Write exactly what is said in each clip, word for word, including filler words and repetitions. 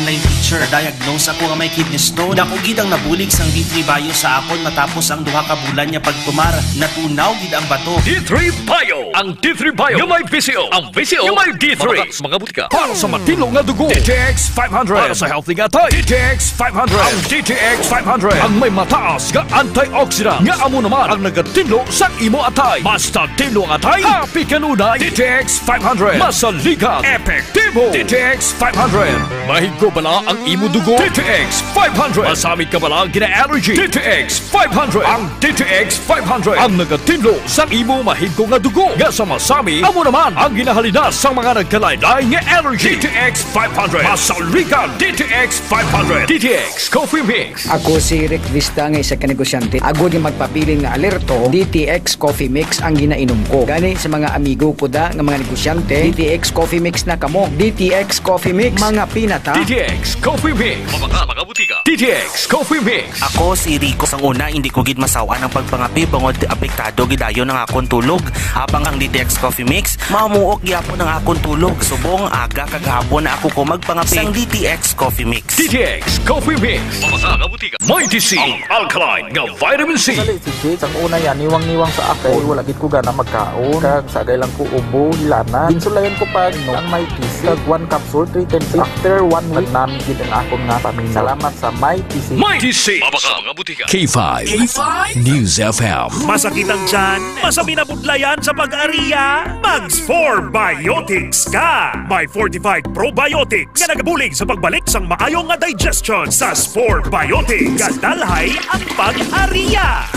Line teacher, diagnose ako nga may kidney stone. Dako gid ang nabulig sang D three Bio sa akon matapos ang duha ka bulan nga pagtumar. Natunaw gid ang bato. D three Bio. Ang D three Bio nga may V C O. Ang V C O nga may D three. Mabakal sa mga butika. Para sa matinlo nga dugo, D T X five hundred. Para sa healthy nga atay, D T X five hundred. Ang D T X five hundred ang may mataas nga antioxidant nga amo naman ang nagatinlo sa imo atay. Basta tinlo ang atay, happy kanunay. D T X five hundred. Masaligan. Epektibo. D T X five hundred. Mahigko bala ang imo dugo? D T X five hundred. Masami ka bala gina-allergy? D T X five hundred. Ang D T X five hundred ang nagatinlo sa imo mahigko nga dugo. Nga sa masami, amo naman ang ginahalinas sa mga nagkalain-lain nga allergy. D T X five hundred. Masaligan. D T X five hundred. D T X Coffee Mix. Ako si Rick Vista nga isa ka negosyante. Agod nga magpabilin nga alerto, D T X Coffee Mix ang ginainom ko. Gani sa mga amigo ko da nga mga negosyante, D T X Coffee Mix na kamo. D T X Coffee Mix, mga pinata. D T X Coffee Mix. Mabakal sa mga butika. D T X Coffee Mix. Ako si Rico. Sang una, hindi ko gid masaw-an ang pagpangape bangod apektado gid dayon ang akon tulog. Habang ang D T X Coffee Mix, mamuok gyapon ang akon tulog. Subong aga kag hapon na ako ko magpangape sang D T X Coffee Mix. D T X Coffee Mix. Mabakal sa mga butika. Mighty C, ang alkaline nga vitamin C. Dali, si Jade, sang una yan, niwang-niwang sa akon. Wala gid ko gana magkaon. Kag sagay lang ko ubo, hilanat. Ginsulayan ko pa, no, ang may kisi. Kag one capsule, three times. After one week, nagnami gid ang akon nga paminaw. Salamat sa may kisi. Mighty C. Mabakal sa mga butika. K five. K five News F M. Masakit ang tiyan? Masami na budlayan sa pag-ariya? Mag Spore Biotics ka! May fortified probiotics nga nagabulig sa pagbalik sang maayo nga digestion. Sa Spore Biotics, kadalhay ang pag-ariya.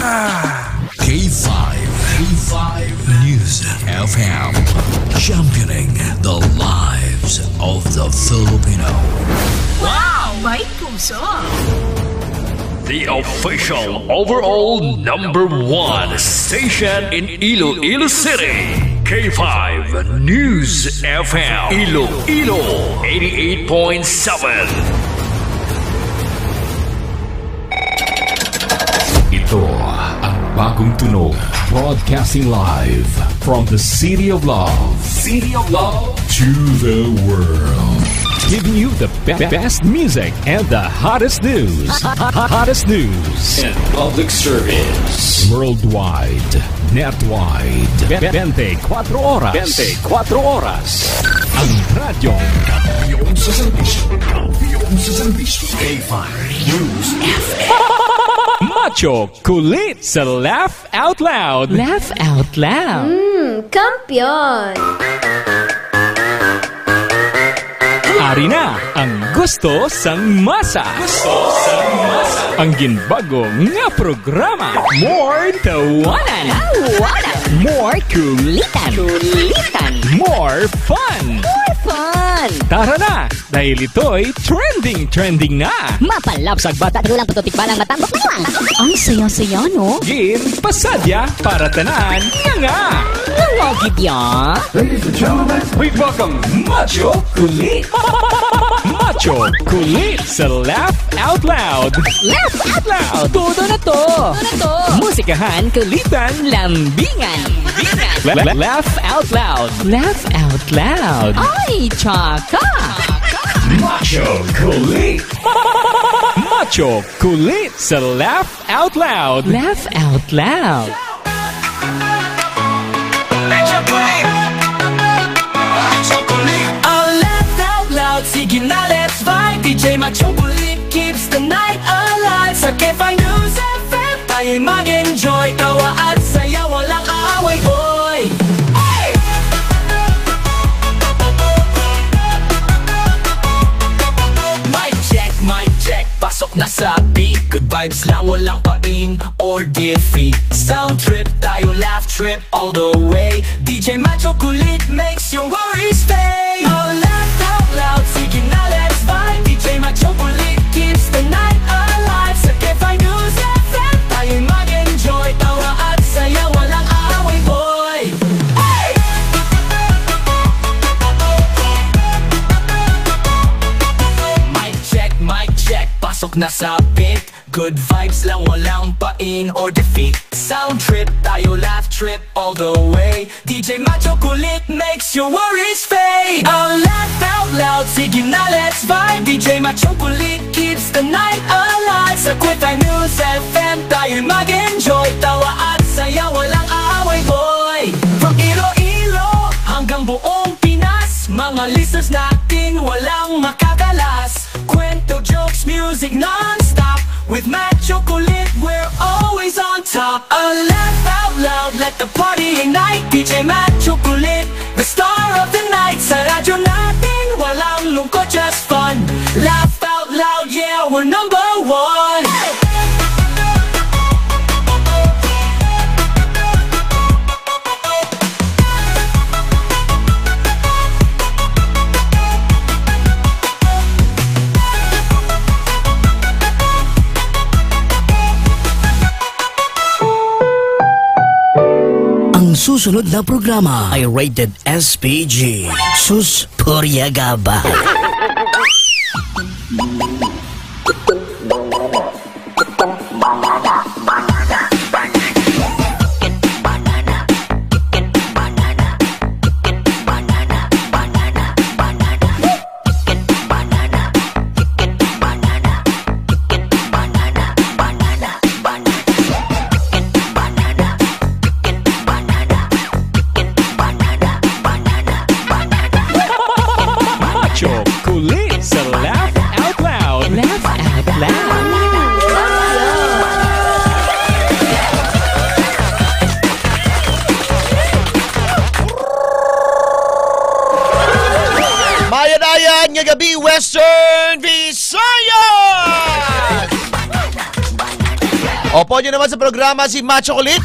K five, K five News F M, championing the lives of the Filipino. Wow! May puso! The official overall number one station in Iloilo City, K five News F M, Iloilo, eighty-eight point seven. Ito ang bagong tunog, broadcasting live from the City of Love. City of Love to the world. Giving you the be- best music and the hottest news. Hottest news and public service. Worldwide, netwide, twenty-four oras. Twenty-four oras. Ang radyo. Kampiyon sa serbisyo. Kampiyon sa serbisyo. K five News F M. Macho Kulit sa Laugh Out Loud. Laugh Out Loud. Mm, kampiyon! Ari na ang gusto sang masa. Gusto sang masa. Ang ginbago nga programa. More tawanan. Tawanan. More kulitan. Kulitan. More fun. More fun. Tara na, dahil ito'y trending, trending na. Mapalapsag bata, tigulang puto, tikbalang matambok na lang. Ang saya-saya, no? Gin, pasadya, para tanan, nga nga. Nga nga, gid ya. Ladies and gentlemen, please welcome Macho Kulit. Macho Kulit sa Laugh Out Loud. Laugh Out Loud. Todo na to. Todo na to. Musikahan, kulitan, lambingan. Lambingan. La-, la-, laugh Out Loud. Laugh Out Loud. Ay, tsaka. Macho Kulit. Macho Kulit sa Laugh Out Loud. Laugh Out Loud. Ang Laugh Out Loud, sige na, let's vibe. D J Macho Kulit keeps the night alive. Sa K five News F M, tayo'y mag-enjoy. Tawa at saya, walang kaaway, boy. Hey! Mic check, mic check. Pasok na sa beat. Good vibes lang, walang pain or defeat. Sound trip tayo, laugh trip all the way. D J Macho Kulit makes your worries fade. All laugh out loud, sige na, let's vibe. D J Macho Kulit keeps the night alive. Sa K five News F M, tayo'y mag-enjoy. Tawa at saya, walang away, boy. Hey! Mic check, mic check. Pasok na sa beat. Good vibes lang, walang pain or defeat. Sound trip tayo, laugh trip all the way. D J Macho Kulit makes your worries fade. A laugh out loud, sige na, let's vibe. D J Macho Kulit keeps the night alive. Sa Quit News F M tayo'y mag-enjoy. Tawa at saya, walang aaway, boy. From Iloilo hanggang buong Pinas, mga listeners natin walang makakalas. Kwento, jokes, music non-stop. With Macho Kulit, we're always on top. A laugh out loud, let the party ignite. D J Macho Kulit, the star of the night. Sa radyo natin, walang lungkot, just fun. Laugh out loud, yeah, we're number one. Ang susunod na programa ay rated S P G. Sus, purya gaba. Macho Kulit sa Laugh Out Loud. Laugh Out Loud. Maayong nga gabi, Western Visayas! Opo, nyo naman sa programa si Macho Kulit,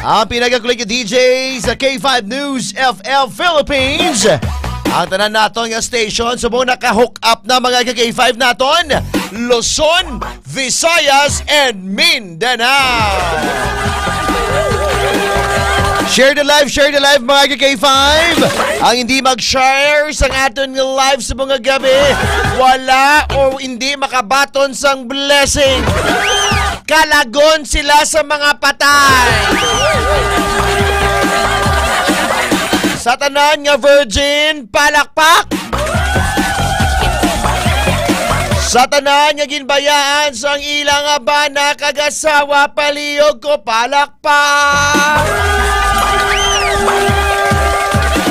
ang pinakakulit nga D J sa K five News F M Philippines. Ang tanan naton nga station, subong naka-hook up na, mga ka-K five naton, Luzon, Visayas, and Mindanao. Share the live, share the live, mga ka-K five. Ang hindi mag-share sang aton nga live sa mga gabi, wala o hindi makabaton sang blessing. Kalagon sila sa mga patay. Sa tanan nga virgin, palakpak. Sa tanan nga ginbayaan sang ilang bana kag asawa, palihog ko, palakpak.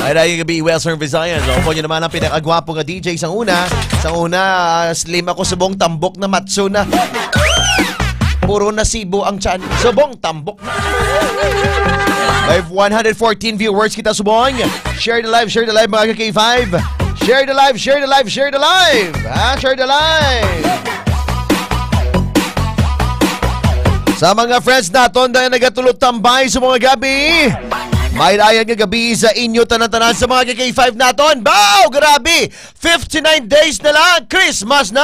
Ay, dahil gabi, Western Visayas. So, po nyo naman ang pinakagwapo nga D J sa una. Sa una, ah, slim ako, subong tambok na, macho na. Puro na sibo ang tiyan. Subong tambok na. May one hundred fourteen viewers kita, subong. Share the live, share the live, mga ka-K five. Share the live, share the live, share the live. Ha? Share the live. Sa mga friends naton na nagatulog tambay sa mga gabi, may layan nga gabi sa inyo tanan-tanan sa mga ka-K five naton. Bow! Grabe! Fifty-nine days na lang, Christmas na!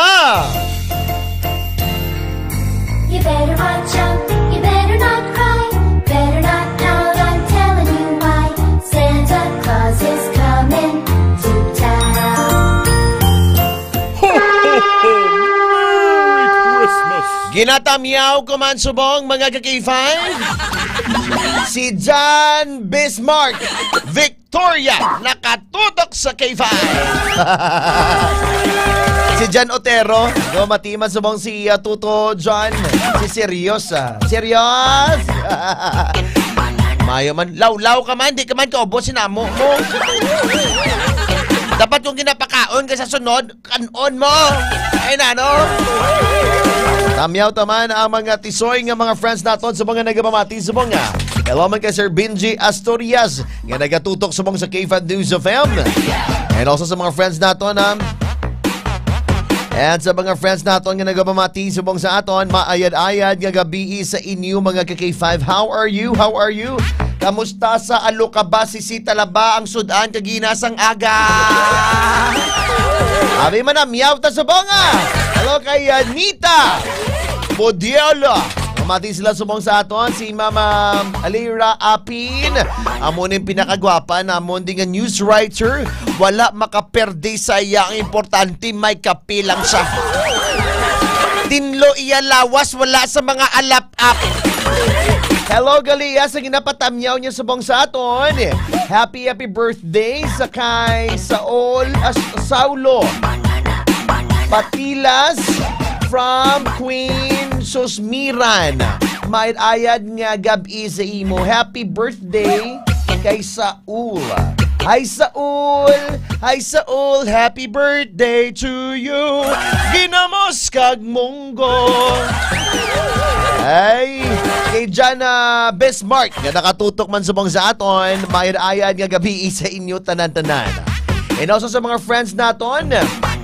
You better watch out, you better not cry, better not pout, I'm telling you why. Santa Claus is coming to town. Ho, ho, ho! Merry Christmas! Ginatamyaw ko man subong, mga ka-K five. Si John Bismarck, Victoria, nakatutok sa K five. Si John Otero, no, matiman subong si, ah, Tuto John. Si Serios, ah. Serios! Mayo man, lawlaw ka man, di ka man kaubos sinamo mo. Dapat kung ginapakaon ka sa sunod, kan-on mo. Ay na, no? Tamyaw taman ang mga tisoy nga mga friends naton sa mga nagapamati sa mga. Hello man kay Sir Benji Asturias nga nagatutok subong sa K five News F M. And also sa mga friends naton, ha? And sa mga friends naton nga nagapamati subong sa aton, maayad-ayad nga gabi sa inyo, mga ka-K five. How are you? How are you? Kamusta sa Alocaba, Sisita, Laba, ang sud-an kag ginasang aga? Abi man na, miyaw ta subong, ah. Hello kay Anita Bodiola. Mamati sila subong sa aton, si Mama Alira Apin. Amo ning pinakagwapa namon di nga news writer. Wala makaperde sa iya. Ang importante, may kape lang siya. Tinlo iya lawas, wala sa mga alap-ap. Hello, Galia, sa ginapatamyaw niya subong sa aton. Happy, happy birthday sa kay Saul, ah, Saulo Patilas from Queen Susmiran. Maayad nga gab-i sa imo. Happy birthday kay Saul. Hi, Saul! Hi, Saul! Happy birthday to you! Ginamos kag munggo! Ay, kay Jana Bismarck nga nakatutok man subong sa aton, maayad nga gab-i sa inyo tanan-tanan. And also sa mga friends naton,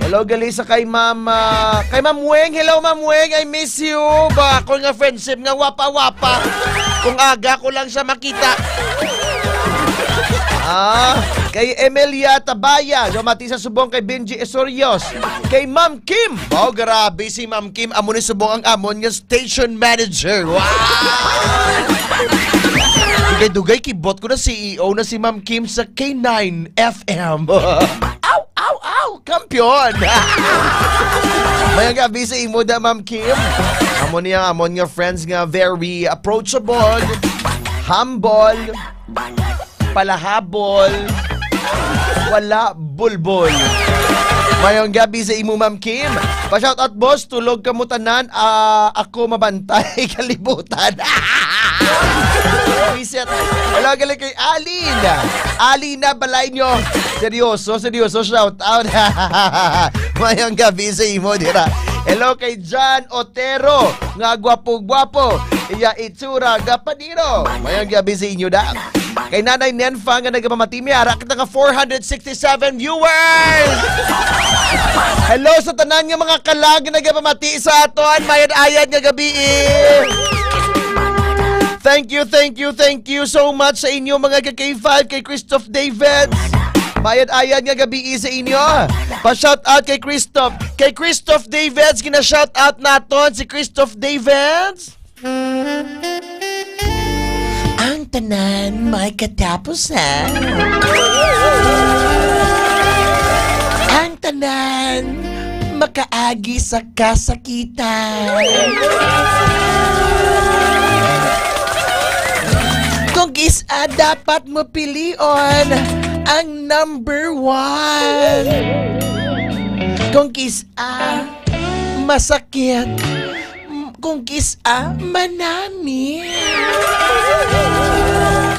hello gali sa kay Ma'am, ah, kay Ma'am Weng. Hello, Ma'am Weng, I miss you. Ba, ako nga friendship nga wapa-wapa. Kung aga ko lang siya makita. Ah, kay Emelia Tabaya, gamati sa subong kay Benji Esorios. Kay Ma'am Kim. Wow, grabe si Ma'am Kim. Amo ni subong ang amon nga station manager. Wow! Dugay-dugay, kibot ko na C E O na si Ma'am Kim sa K nine F M. Aw, aw, aw! Kampiyon! Mayang gabi sa imo da, Ma'am Kim. Amo niya, amon nga friends nga very approachable, humble, palahabol, wala bulbol. Mayong gabi sa imo, Ma'am Kim. Pa-shoutout, boss. Tulog kamo tanan. Ah, ako mabantay kalibutan. Reset. Hello, galing kay Alin. Alina Balayño. Seryoso, seryoso. Shout out. Mayong gabi sa imo, dira. Hello kay John Otero. Nga gwapo-gwapo. Iya itsura, gapaniro. Mayong gabi sa inyo, da. Kay Nanay Nenfa nga nagapamati, may ara kita nga four hundred sixty-seven viewers. Hello sa tanan nga mga kalag nga nagapamati sa aton. Mayad-ayad nga gabi. Thank you, thank you, thank you so much sa inyo, mga ka K five, kay Christoph Davids. Mayad-ayad nga gabi sa inyo. Pa-shout out kay Christoph. Kay Christoph Davids, gina-shout out naton si Christoph Davids. Ang tanan may katapusan. Ang tanan makaagi sa kasakitan. Kung kis-a dapat mo pilion ang number one. Kung kis-a masakit, m-, kung kis-a manami.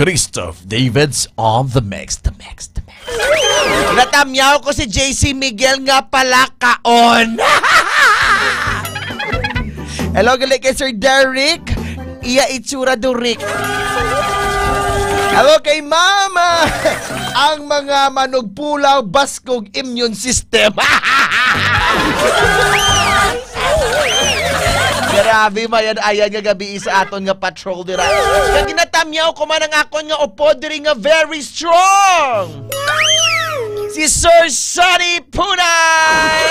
Christoph Davids on the mix, the mix, the mix. Natamyaw ko si J C Miguel nga palakaon. Hello, gali kay Sir Derek. Iya itsura, Durik. Hello kay Mama. Ang mga manugpulaw, baskog immune system. Grabe, mayan-ayan nga gabi sa aton nga patrol dira. Kag ginatamyaw ko man ang akon nga upod diri nga very strong. Si Sir Sonny Punay!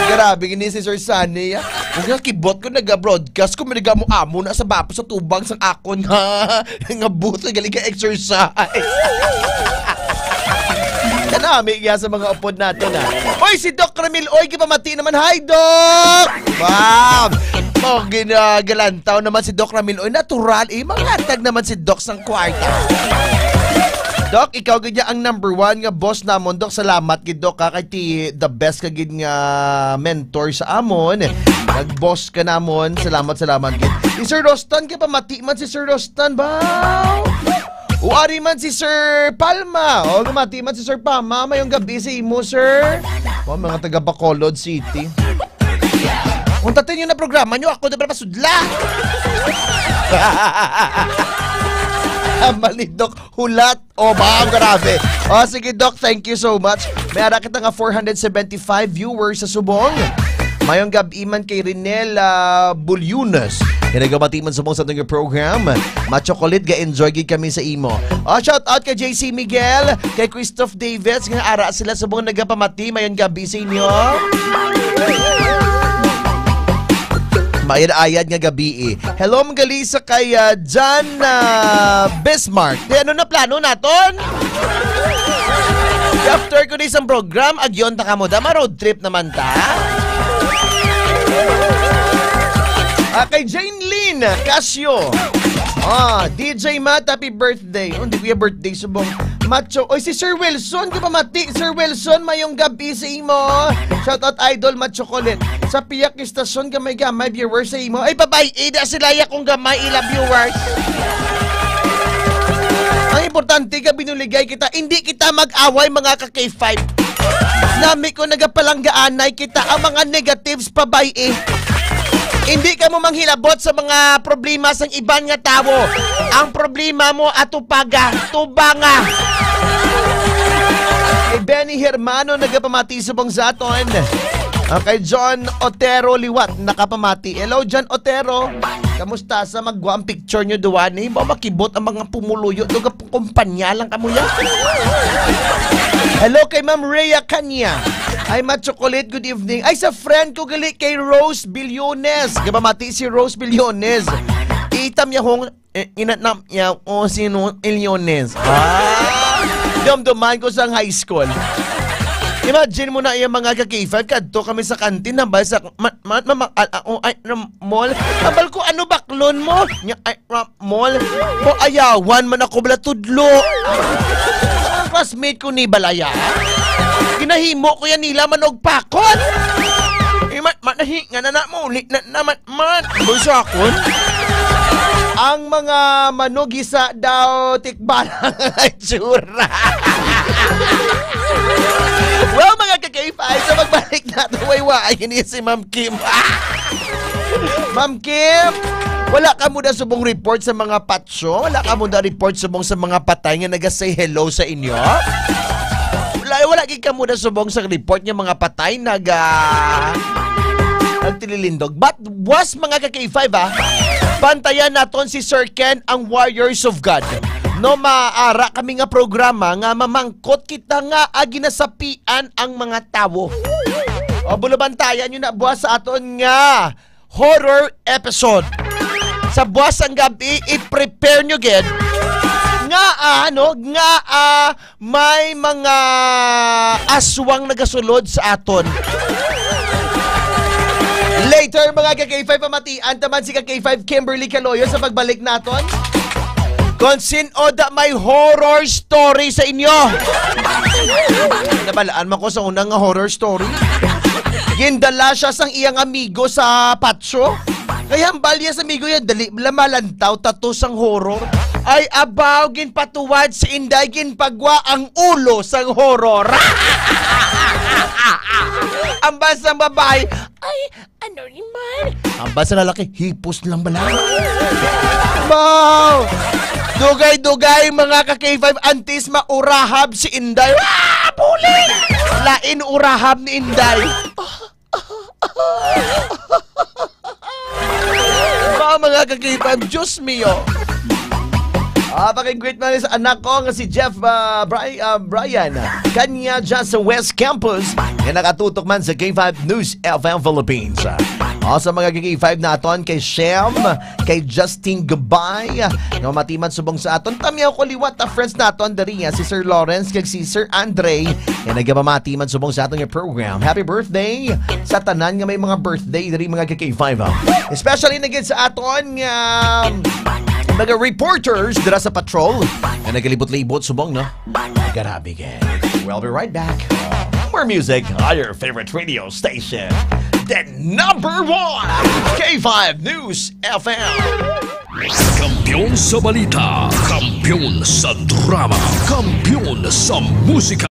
Grabe gini si Sir Sonny, ah. Kung nga kibot ko naga-broadcast, kung may mo amo na sa bapo sa tubang sang akon nga, nga booth, galing ka exercise. Kanami iya sa mga upod nato na. Oy, si Doc Ramil, oy, gipamati naman. Hi, Doc! Wow! Oh, ginagalantaw naman si Doc Ramil. Oy, natural, eh. Mangatag naman si Doc sang kwarta. Doc, ikaw gid ang number one nga boss namon, Doc. Salamat gid, Doc, ha, kay ti the best ka gid nga mentor sa amon. Nag-boss ka namon. Salamat, salamat gid. Si Sir Rostan, kay pamati man si Sir Rostan, ba? O ari man si Sir Palma. O, lumati man si Sir Palma. Mayong gabi sa imo, sir. O, mga taga Bacolod City. Untatin nyo na programa nyo, ako na pala pasudla. Ang mali, Doc. Hulat. O, ba, ang grabe. O, sige, Doc, thank you so much. May ara kita nga four hundred seventy-five viewers sa subong. Mayong gabi man kay Rinel, ah, Bulyones. Kinagamati man subong sa ating program. Ma-chocolate, ga-enjoy gid kami sa imo. O, shout out kay J C Miguel, kay Christoph Davids, nga ara sila subong nagapamati. Mayong gabi sa inyo. Mayad-ayad nga gabi, eh. Hello, magali sa kay, ah, John, ah, Bismarck. Di, ano na plano naton? After ko ni isang program, agyon ta kamo. Dama road trip naman ta. Ah, kay Jane Lynn Casio. Ah, D J Matt, happy birthday. Oh, hindi ko yung birthday, subong. Macho. Oy, si Sir Wilson, kapamati. Sir Wilson, mayong gabi sa imo. Shout out, Idol Macho Colin. Sa pihak ni stasyon, gamay-gamay, viewers sa imo. Ay, babay, ida sila ya kung gamay, ila viewers. Ang importante, ka binuligay kita. Hindi kita mag-away, mga ka K five. Nami ko nagapalanggaanay kita ang mga negatives pa bay-i. Hindi ka mo manghilabot sa mga problema sang iban nga tawo. Ang problema mo atupaga, tubanga. Kay Benny Hermano nagapamati subong sa aton. Ah, kay John Otero liwat nakapamati. Hello, John Otero. Kamusta sa magwa ang picture nyo duwa ni? Ba makibot ang mga pumuluyo do kumpanya lang kamo yan. Hello kay Ma'am Rhea Kanya. Ay, Ma'am Chocolate, good evening. Ay, sa friend ko gali kay Rose Billones. Gabamati si Rose Billones. Itam niya hong, eh, inatnam niya o si Rose Billones. Ah, dumduman ko sang high school. Imagine mo na yung mga ka-K five, kadto kami sa kantin, nabay sa, ma, ma, ma, ma, ah, ah, oh, ay, ram, mall. Nabal ko, ano baklon mo? Nya, ay, ram, mall. Maayawan man ako bala tudlo. Ang classmate ko ni balaya. Ginahimo ko yan nila man og pakon. Eh, ma-, manahi nga na na mo, uli na naman man. Boy sa akon. Ang mga manugisa daw, tikbalang itsura. Well, mga ka-K five, sa magbalik na ito, way-way, ini si Ma'am Kim. Ma'am Kim, wala ka mo na subong report sa mga patso? Wala ka mo na report subong sa mga patay nga naga-say hello sa inyo? Wala, wala gid ka mo na subong sa report nga mga patay naga, nagtililindog. But was, mga ka-K five, ah, bantayan naton si Sir Ken, ang Warriors of God. No, maara kami nga programa nga mamangkot kita nga, ah, ginasapian ang mga tawo. O, bulabantayan nyo na buwas sa aton nga horror episode. Sa buwas ang gabi, i-prepare nyo gid nga, ah, ano, nga, ah, may mga aswang nagasulod sa aton. Later, mga ka-K five, pamatian taman si ka-K five Kimberly Caloyo sa pagbalik naton. Kung sin-o da may horror story sa inyo. Nabalaan man ko sa una nga horror story. Gindala siya sang iyang amigo sa patso. Kay hambal niya sa amigo niya, dali bala malantaw, tato sang horror. Ay, abaw, ginpatuwad si Inday, ginpagwa ang ulo sang horror. Ang bansang babae, ay, ano ni man? Ang bansa lalaki, hipos lang bala. Wow! Dugay-dugay, mga ka-K five, antes maurahab si Inday. Ah, buli! Lain urahab ni Inday. Ba, mga ka-K five, Diyos mio. Ah, pakig-greet man sa anak ko nga si Jeff, ah, Bri-, ah, Brian. Kanya dyan sa West Campus, nga nakatutok man sa K five News F M Philippines. Ah, sa mga ka-K five naton, kay Shem, kay Justin Gabay, nga mamati man subong sa aton. Tamyaw ko liwat, ah, friends naton diri, ah, si Sir Lawrence, kag si Sir Andre, nga nagapamati man subong sa aton nga program. Happy birthday sa tanan nga may mga birthday diri, mga ka-K five, ah. Especially na gid sa aton nga mga reporters dira sa patrol nga nagalibot-libot subong, no? Grabe gid. We'll be right back. More music on your favorite radio station, the number one, K five News F M. Kampiyon sa balita, kampiyon sa drama, kampiyon sa musika.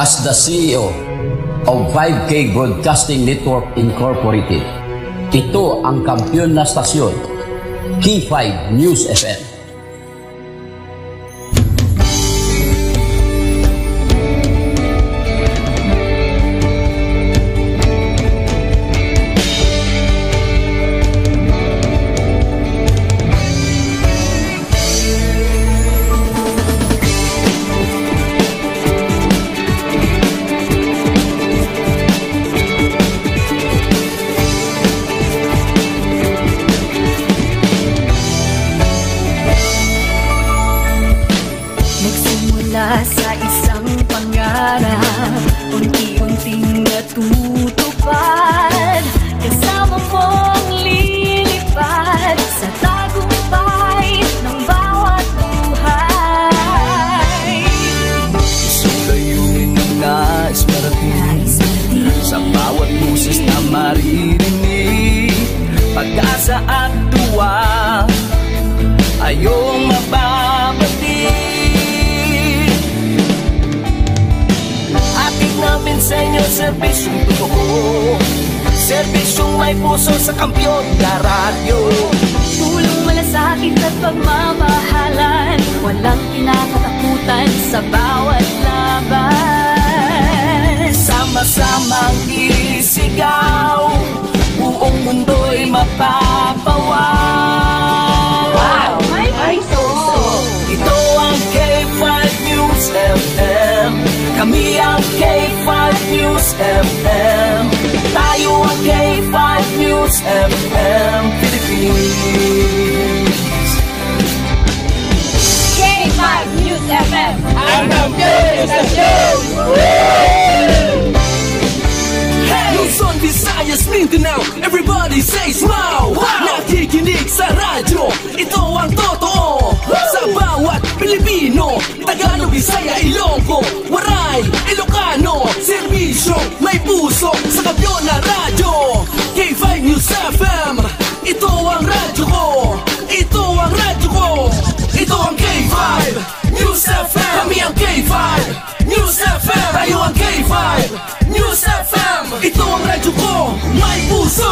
As the C E O of five K Broadcasting Network Incorporated, ito ang kampiyon na stasyon, K five News F M. Kayong mababati. Hatid namin sa inyo serbisyong totoo. Serbisyong may puso sa Kampiyon na Radyo. Tulong, malasakit at pagmamahalan. Walang kinakatakutan sa bawat laban. Sama-samang isigaw, buong mundo'y mapapawaw. Wow! May puso! Ito ang K five News F M. Kami ang K five News F M. Tayo ang K five News F M Philippines. K five News F M. Ang kampiyon ng istasyon. Hey! Luzon, Visayas, Mindanao, everybody say smile. Wow! Nakikinig sa radyo, ito ang totoo. Sa bawat Pilipino, Tagalog, Bisaya, Ilonggo, Waray, Ilocano, serbisyo may puso sa Kampiyon na Radyo. K five News F M, ito ang radyo ko. Ito ang radyo ko. Ito ang K five News F M. Kami ang K five News F M. Tayo ang K five News F M. Ito ang radyo ko. May puso.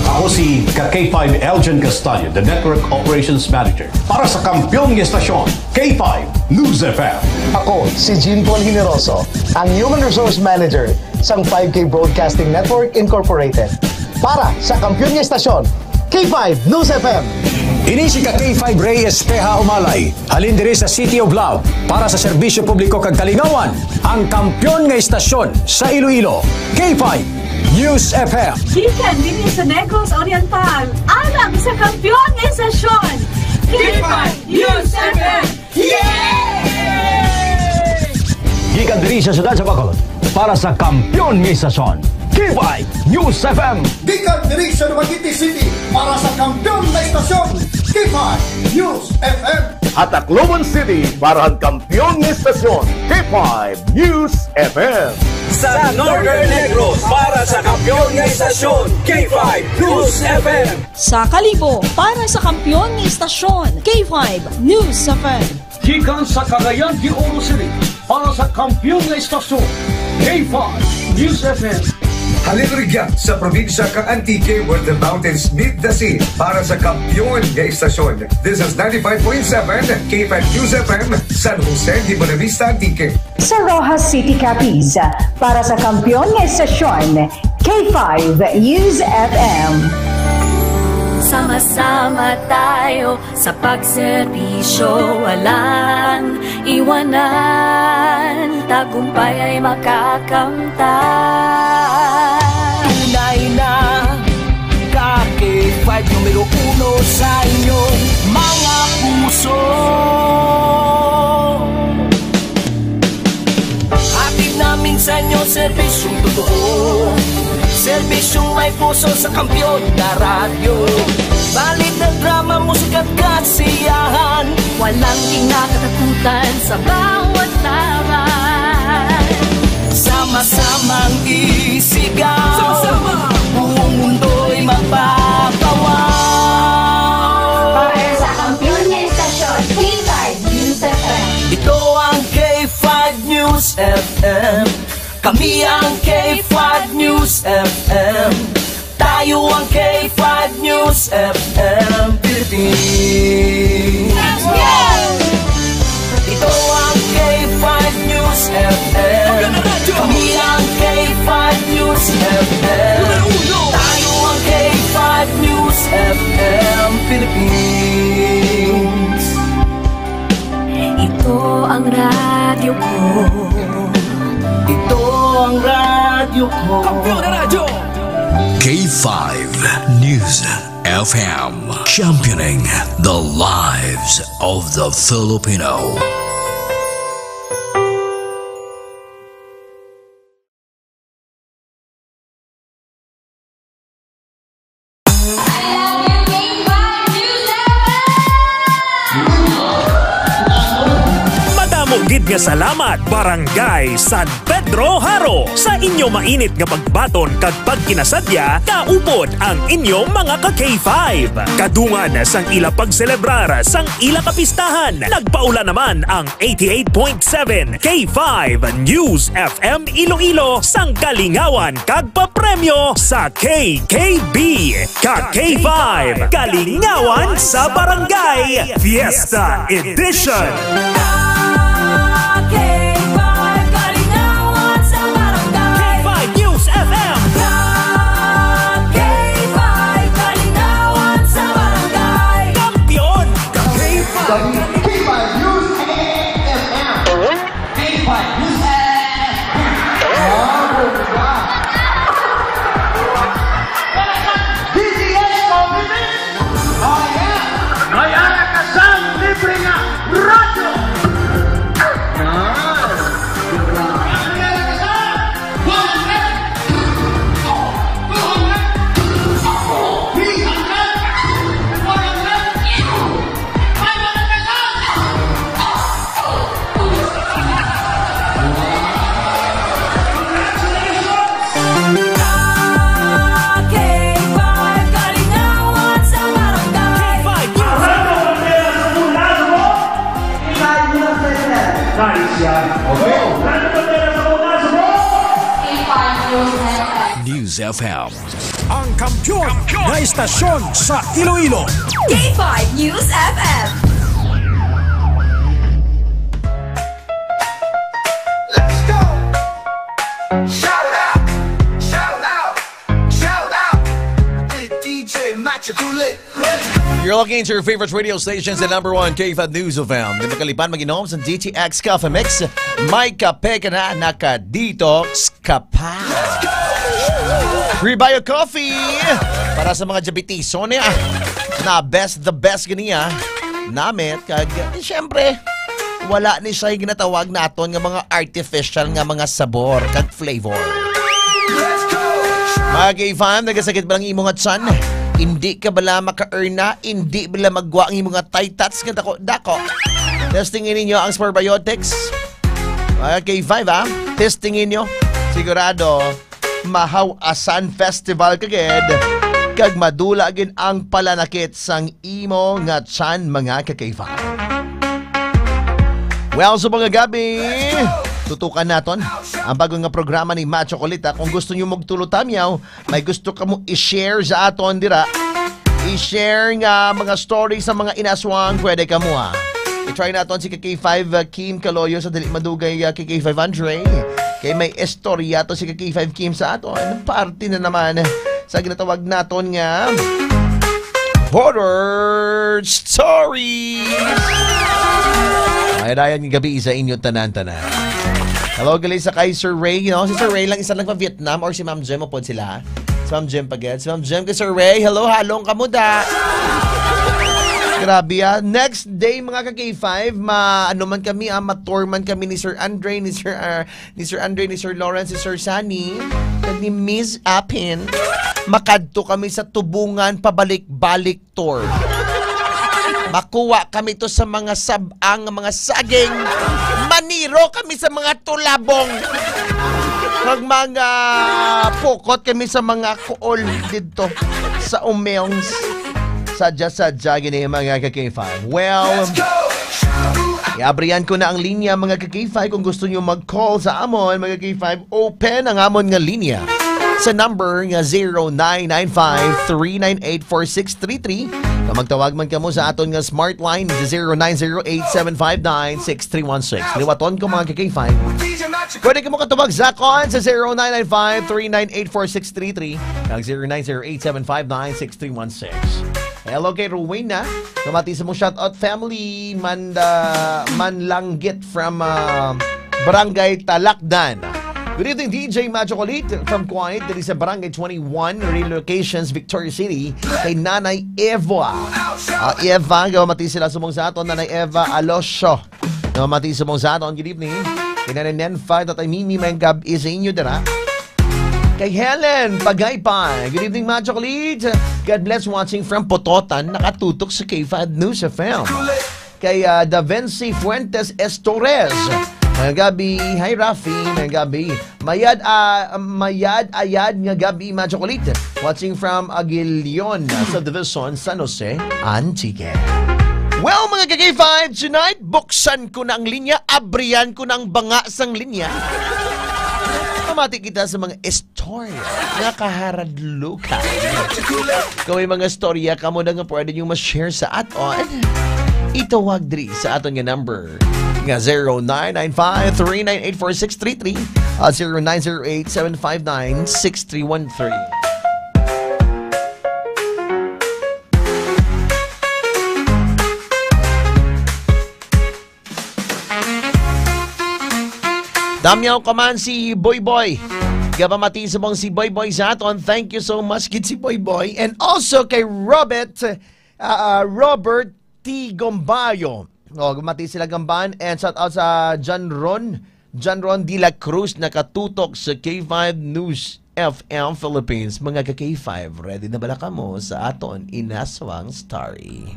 Ako si ka K five Elgin Castaño, the Network Operations Manager. Para sa kampiyon nga estasyon, K five News F M. Ako si Jean Paul Generoso, ang Human Resource Manager sang five K Broadcasting Network Incorporated. Para sa kampiyon nga estasyon, K five News F M. Ini si ka K five Ray Espeha Umalay, halin diri sa City of Love, para sa serbisyo publiko kag kalingawan, ang kampiyon nga estasyon sa Iloilo, K five News F M. Gikan dinhi sa Negros Oriental, alang sa kampiyon nga estasyon, K five News F M. Yay! Gikan diri sa siyudad sa Bacolod, para sa kampiyon nga estasyon, K five News F M. Gikan diri sa Dumaguete City, para sa kampiyon nga estasyon, K five News F M. Ha Tacloban City, para sa kampiyon nga estasyon, K five News F M. Sa Northern Negros, para sa kampiyon nga estasyon, K five News F M. Sa Kalibo, para sa kampiyon nga estasyon, K five News F M. Gikan sa Cagayan de Oro City, para sa kampiyon nga estasyon, K five News F M. Halin rugya sa probinsya ka Antique, where the mountains meet the sea, para sa kampiyon nga estasyon. This is ninety-five point seven K five News F M, San Jose de Buenavista, Antique. Sa Roxas City, Capiz, para sa kampiyon nga estasyon, K five News F M. Sama-sama tayo sa pagserbisyo, walang iwanan, tagumpay ay makakamtan. Tunay na ka K five numero uno sa inyong mga puso. Hatid namin sa inyo serbisyong totoo, serbisyong may puso sa kampiyon na radyo. Balita, drama, musika at kasiyahan, walang kinakatakutan sa bawat laban. Sama-samang isigaw, sama-sama, buong mundo'y mapapawaw. Para sa kampiyon nga estasyon, K five News F M. Ito ang K five News F M. Kami ang K five News F M. Tayo ang K five News F M Philippines. Ito ang K five News F M. Kami ang K five News F M. Tayo ang K five News F M Philippines. Ito ang radyo ko. Ito ang radyo ko. Kampiyon na radyo. K five News F M, championing the lives of the Filipino. Madamo gid nga salamat, Barangay San Pedro. Droharo, sa inyo mainit nga pagbaton kag pagkinasadya, kaupod ang inyo mga ka K five. Kadungan sang ila pagselebrar sang ila kapistahan, nagpaula naman ang eighty-eight point seven K five News F M Iloilo sang kalingawan kag papremyo sa K K B. Ka K five, Kalingawan sa Barangay, Fiesta Edition. Ka K five, Kalingawan sa Barangay. K five News F M. Ka K five, Kalingawan sa Barangay. Kampiyon. Ka K five. K five News F M. K five News F M. Oh, bongga. D T S Coffee Mix. Oh, yeah. May ara ka sang libre nga radyo. Yan. May ara ka sang one hundred, two hundred, three hundred, four hundred, five hundred pesos. Ka K five, Kalingawan sa Barangay. K five News. Nice yan. Okay. K five News F M. News F M. Ang kampiyon na istasyon sa Iloilo. K five News F M. Let's go! Shout out! Shout out! Shout out! Hey, D J Macho Kulit. Let's go! You're locked into your favorite radio stations, the number one K five News F M. Di makalipan mag-inom sa D T X Coffee Mix. May kape ka na, naka-detox ka pa. Rebio Coffee para sa mga diabetiso niya. Na best, the best ganiya. Namit, kag, eh, syempre, wala ni siya yung ginatawag naton nga mga artificial nga mga sabor kag flavor. Mga K five, nagasakit ba ang imo nga tiyan? Hindi ka bala maka-earn na? Hindi bala magwa ang imo nga tight tats nga dako-dako? Testingin ninyo ang Sparbiotics. Mga K five, ha? Testingin nyo. Sigurado, mahaw-asan festival kagid, kag madula gid ang palanakit sang imo nga tiyan, mga ka-K five. Well, subong nga gab-i, tutukan naton ang bago nga programa ni Macho Colita. Kung gusto nyo magtulo tamyaw, may gusto ka mo i-share sa aton dira, i-share nga mga story sa mga inaswang, pwede ka mo, ha. I-try naton si ka K five, uh, Kim Caloyo sa dili madugay, uh, ka K five Andre. Kay may istorya to si ka K five Kim sa aton. Parte na naman sa ginatawag naton nga horror stories. Ay, dayan nga gab-i sa inyo tanan-tanan. Hello, gali sa kay Sir Ray. You know, si Sir Ray lang isa lang pa Vietnam or si Ma'am Jem mo pod sila? Si Ma'am Jem pa gid. Si Ma'am Jem kay Sir Ray. Hello, halong kamuda. Grabe, ah. Next day, mga ka K five, ma-, ano man kami, ah, ma-tour man kami ni Sir Andre, ni Sir, ah, ni Sir Andre, ni Sir Lawrence, ni Sir Sunny, kag ni Miss Apin. Makadto kami sa Tubungan, pabalik-balik tour. Makuha kami to sa mga sab-ang, mga saging. Maniro kami sa mga tulabong. Kag mga pukot kami sa mga kuol didto sa Umeongs. Sadya-sadya gini, mga ka K five. Well, iabrihan ko na ang linya, mga ka K five. Kung gusto nyo mag-call sa amon, mga ka K five, open ang amon nga linya sa number nga zero nine nine five, three nine eight, four six three three. Kung magtawag man kamo sa aton nga smart line, zero nine zero eight, seven five nine, six three one six. Liwaton ko, mga ka K five. Pwede kamo katawag sa akon sa zero nine nine five, three nine eight, four six three three, kag zero nine zero eight, seven five nine, six three one six. Hello kay Rowena. Namati sa mong shoutout family, Manda, Manlanggit from, ah, Barangay Talakdan. Good evening, D J Macho Colita from Kuwait, diri sa Barangay twenty-one, Relocations, Victoria City, kay Nanay Eva. Ah, Eva, gamati sila sumong sa aton, Nanay Eva Alosio. Namati sumong sa aton, good evening. Kay Nanay Nenfa, Tatay Mimi, may gab-i sa inyo dira. Kay Helen Pagaypay, good evening, Macho Colita. God bless, watching from Pototan, nakatutok sa K five News F M. Kay, ah, Davency Fuentes Estores. Mayong gabi. Hi, Rafi. Mayong gabi. Mayad, ah, mayad, ayad nga gabi, mga chocolate. Watching from Aguilion Subdivision, San Jose, Antique. Well, mga ka-K five, tonight, buksan ko na ang linya, abrihan ko na ang banga sang linya. Mamati kita sa mga istorya nga kaharadlukan. Kung may mga istorya kamo na nga pwede nyo ma-share sa aton, itawag diri sa aton nga number nga zero nine nine five, three nine eight, four six three three at zero nine zero eight, seven five nine, six three one three. Damyaw ka man si Boy Boy. Gapamati sa mong si Boy Boy sa aton. Thank you so much, gid si Boy Boy. And also kay Robert, ah, ah, Robert T Gombayo. Oh, gapamati sila gamban. And shout out sa John Ron, John Ron de la Cruz, nakatutok sa K five News F M Philippines. Mga ka-K five, ready na bala kamo sa aton inaswang story?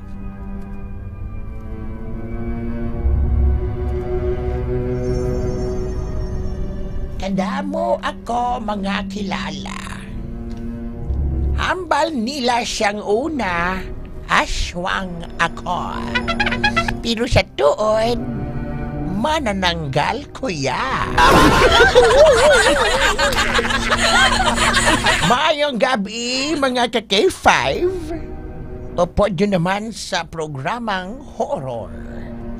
Kadamo ako mga kilala. Hambal nila sang una, aswang ako. Pero sa tuod, manananggal ko ya. Maayong gabi, mga ka-K five. Upod nyo naman sa programang horror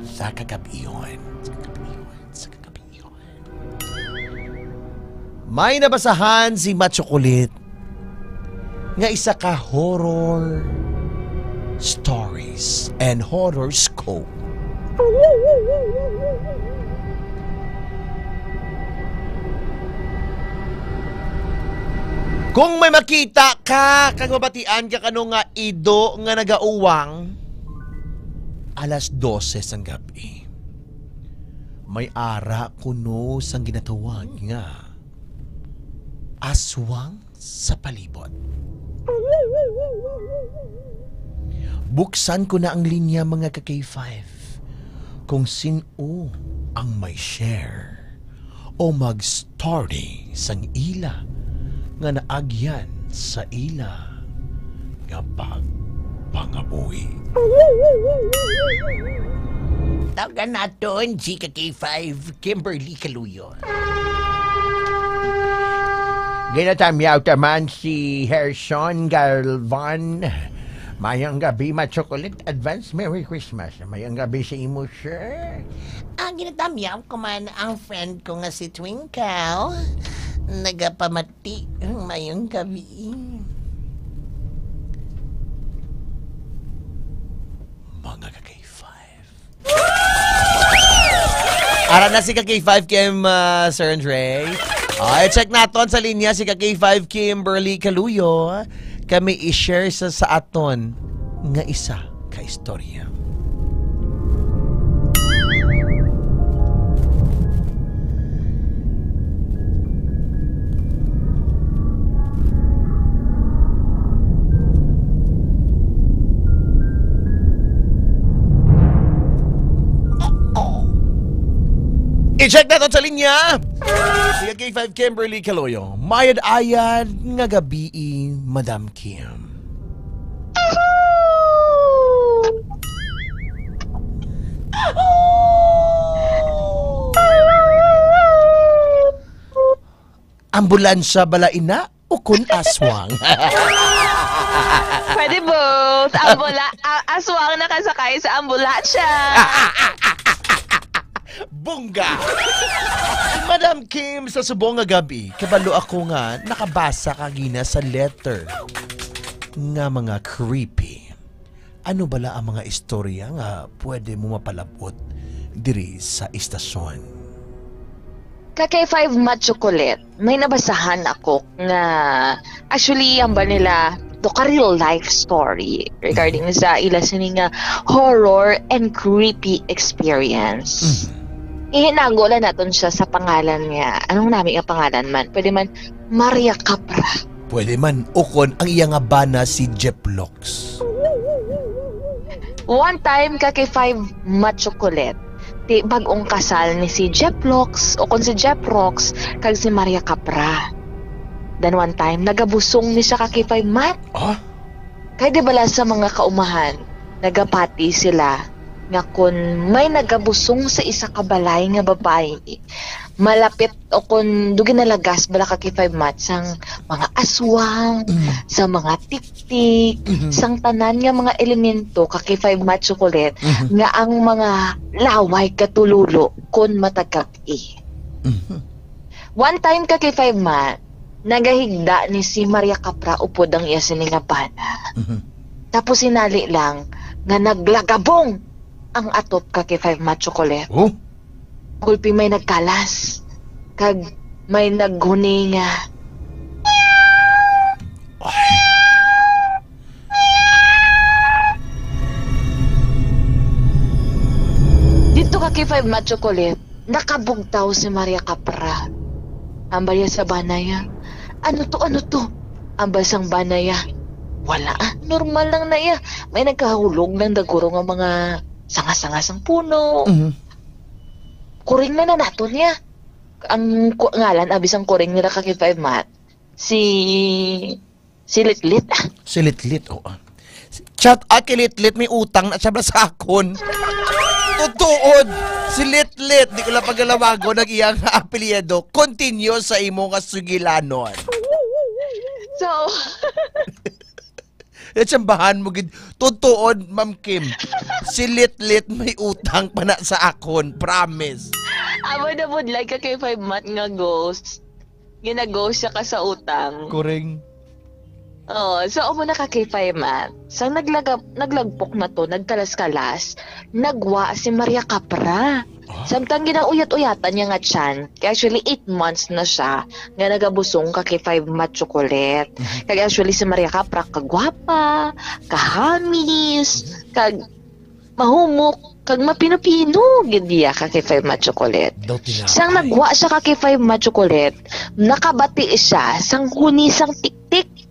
sa kagabion. Sa kagabion. Sa kagabion. May nabasahan si Machocolate nga isa ka horror stories and horoscope. Kung may makita ka kag mabatian ka kano nga ido nga nagauwang alas dose sang gab-i, may ara kuno sang ginatawag nga aswang sa palibot. Buksan ko na ang linya, mga ka-K five, kung sin-o ang may share o mag-story sang ila nga naagyan sa ila nga pagpangabuhi. Tawagan naton si ka-K five, Kimberly Caluyo. Ginatamyaw ta man si Herson Galvan. Mayong gabi, Machocolate. Advance Merry Christmas. Mayong gabi sa imo, sir. Ang ginatamyaw ko man ang friend ko nga si Twinkle. Nagapamati. Mayong gabi. Mga ka-K five. Ara na si ka-K five Kim, ah, Sir Andre. Ah, i-check naton sa linya si ka-K five Kimberly Caluyo. Kami i-share sa, sa aton nga isa ka istorya. I-check naton sa linya si ka-K five Kimberly Caloyo. Mayad-ayad nga gabi, Madam Kim. Ambulansya bala ina ukon aswang? Pwede both. Ambula-, a-, aswang nakasakay sa ambulansya. Bongga! Madam Kim, sa subong nga gabi, kabalo ako nga nakabasa ka gina sa letter nga mga creepy. Ano bala ang mga istorya nga pwede mo mapalab-ot diri sa istasyon? Ka-K five Machocolate, may nabasahan ako nga, actually, hambal nila, to ka real life story regarding sa ila sini nga horror and creepy experience. Mhm. Ihinago lang naton siya sa pangalan niya. Anong nami nga pangalan man? Pwede man Maria Capra. Pwede man, ukon ang iya nga bana si Jeff Locks. One time, ka-K five Machocolate, ti bag-ong kasal ni si Jeff Locks, o kon si Jeff Rocks kag si Maria Capra. Then one time, nagabusong ni siya ka K five Mat. Ah? Kay di bala sa mga kaumahan, nagapati sila nga kon may nagabusong sa isa ka balay nga babayi, malapit o kon dugi nalagas bala ka K five Mat sang mga aswang, Mm. sa mga tiktik, Mhm. sang tanan nga mga elemento ka K five Mat Chocolate Mhm. nga ang mga laway katululo kon matagap-i. Mhm. One time ka K five Mat, nagahigda ni si Maria Capra upod ang iya sini nga bana. Mhm. Tapos sinali lang nga naglagabong ang atop ka K five Mat Chocolate. Oh? Gulpi may nagkalas, kag may naghuni nga, "Dito ka K five Mat Chocolate, nakabugtaw si Maria Capra." Ambal ya sa bana ya, "Ano to, ano to?" Ambal sang bana ya, "Wala, ah, normal lang na iya. May nagkahulog lang daguro nga mga sanga-sanga sang puno." Mhm. Kuring na na naton niya. Ang ku-, ngalan abi sang kuring nila ka K five Mat, si, si Litlit. Ah. Si Litlit, oo. Chat, ah, kilitlit, may utang na siya sa akon. Tutuod, si Litlit, di ko lang pagalawagon ang iyang apelyido. Continue sa imo nga sugilanon. So, Yan siyang bahan mo gid. Tutuod, Ma'am Kim. Si Litlit may utang pa na sa akon. Promise. Amo na budlay ka kay Five Mat nga ghost. Gina-ghost siya ka sa utang. Kuring. Oh, so amo na ka kay Five Mat. Sang naglagap-, naglagpok na to, nagkalas-kalas, nagwa si Maria Capra. Ah? Samtang ginauyat-uyatan niya nga tiyan, kay actually eight months na siya nga nagabusong ka kay Five Mat Chocolate. Mhm. Kag actually si Maria Capra kagwapa, kahamis, Mhm. kag mahumok, kag mapino-pino gid iya ka kay Five Mat Chocolate. Daw tinapay. Sang nagwa siya ka kay Five Mat Chocolate, nakabati siya sang huni sang tiktik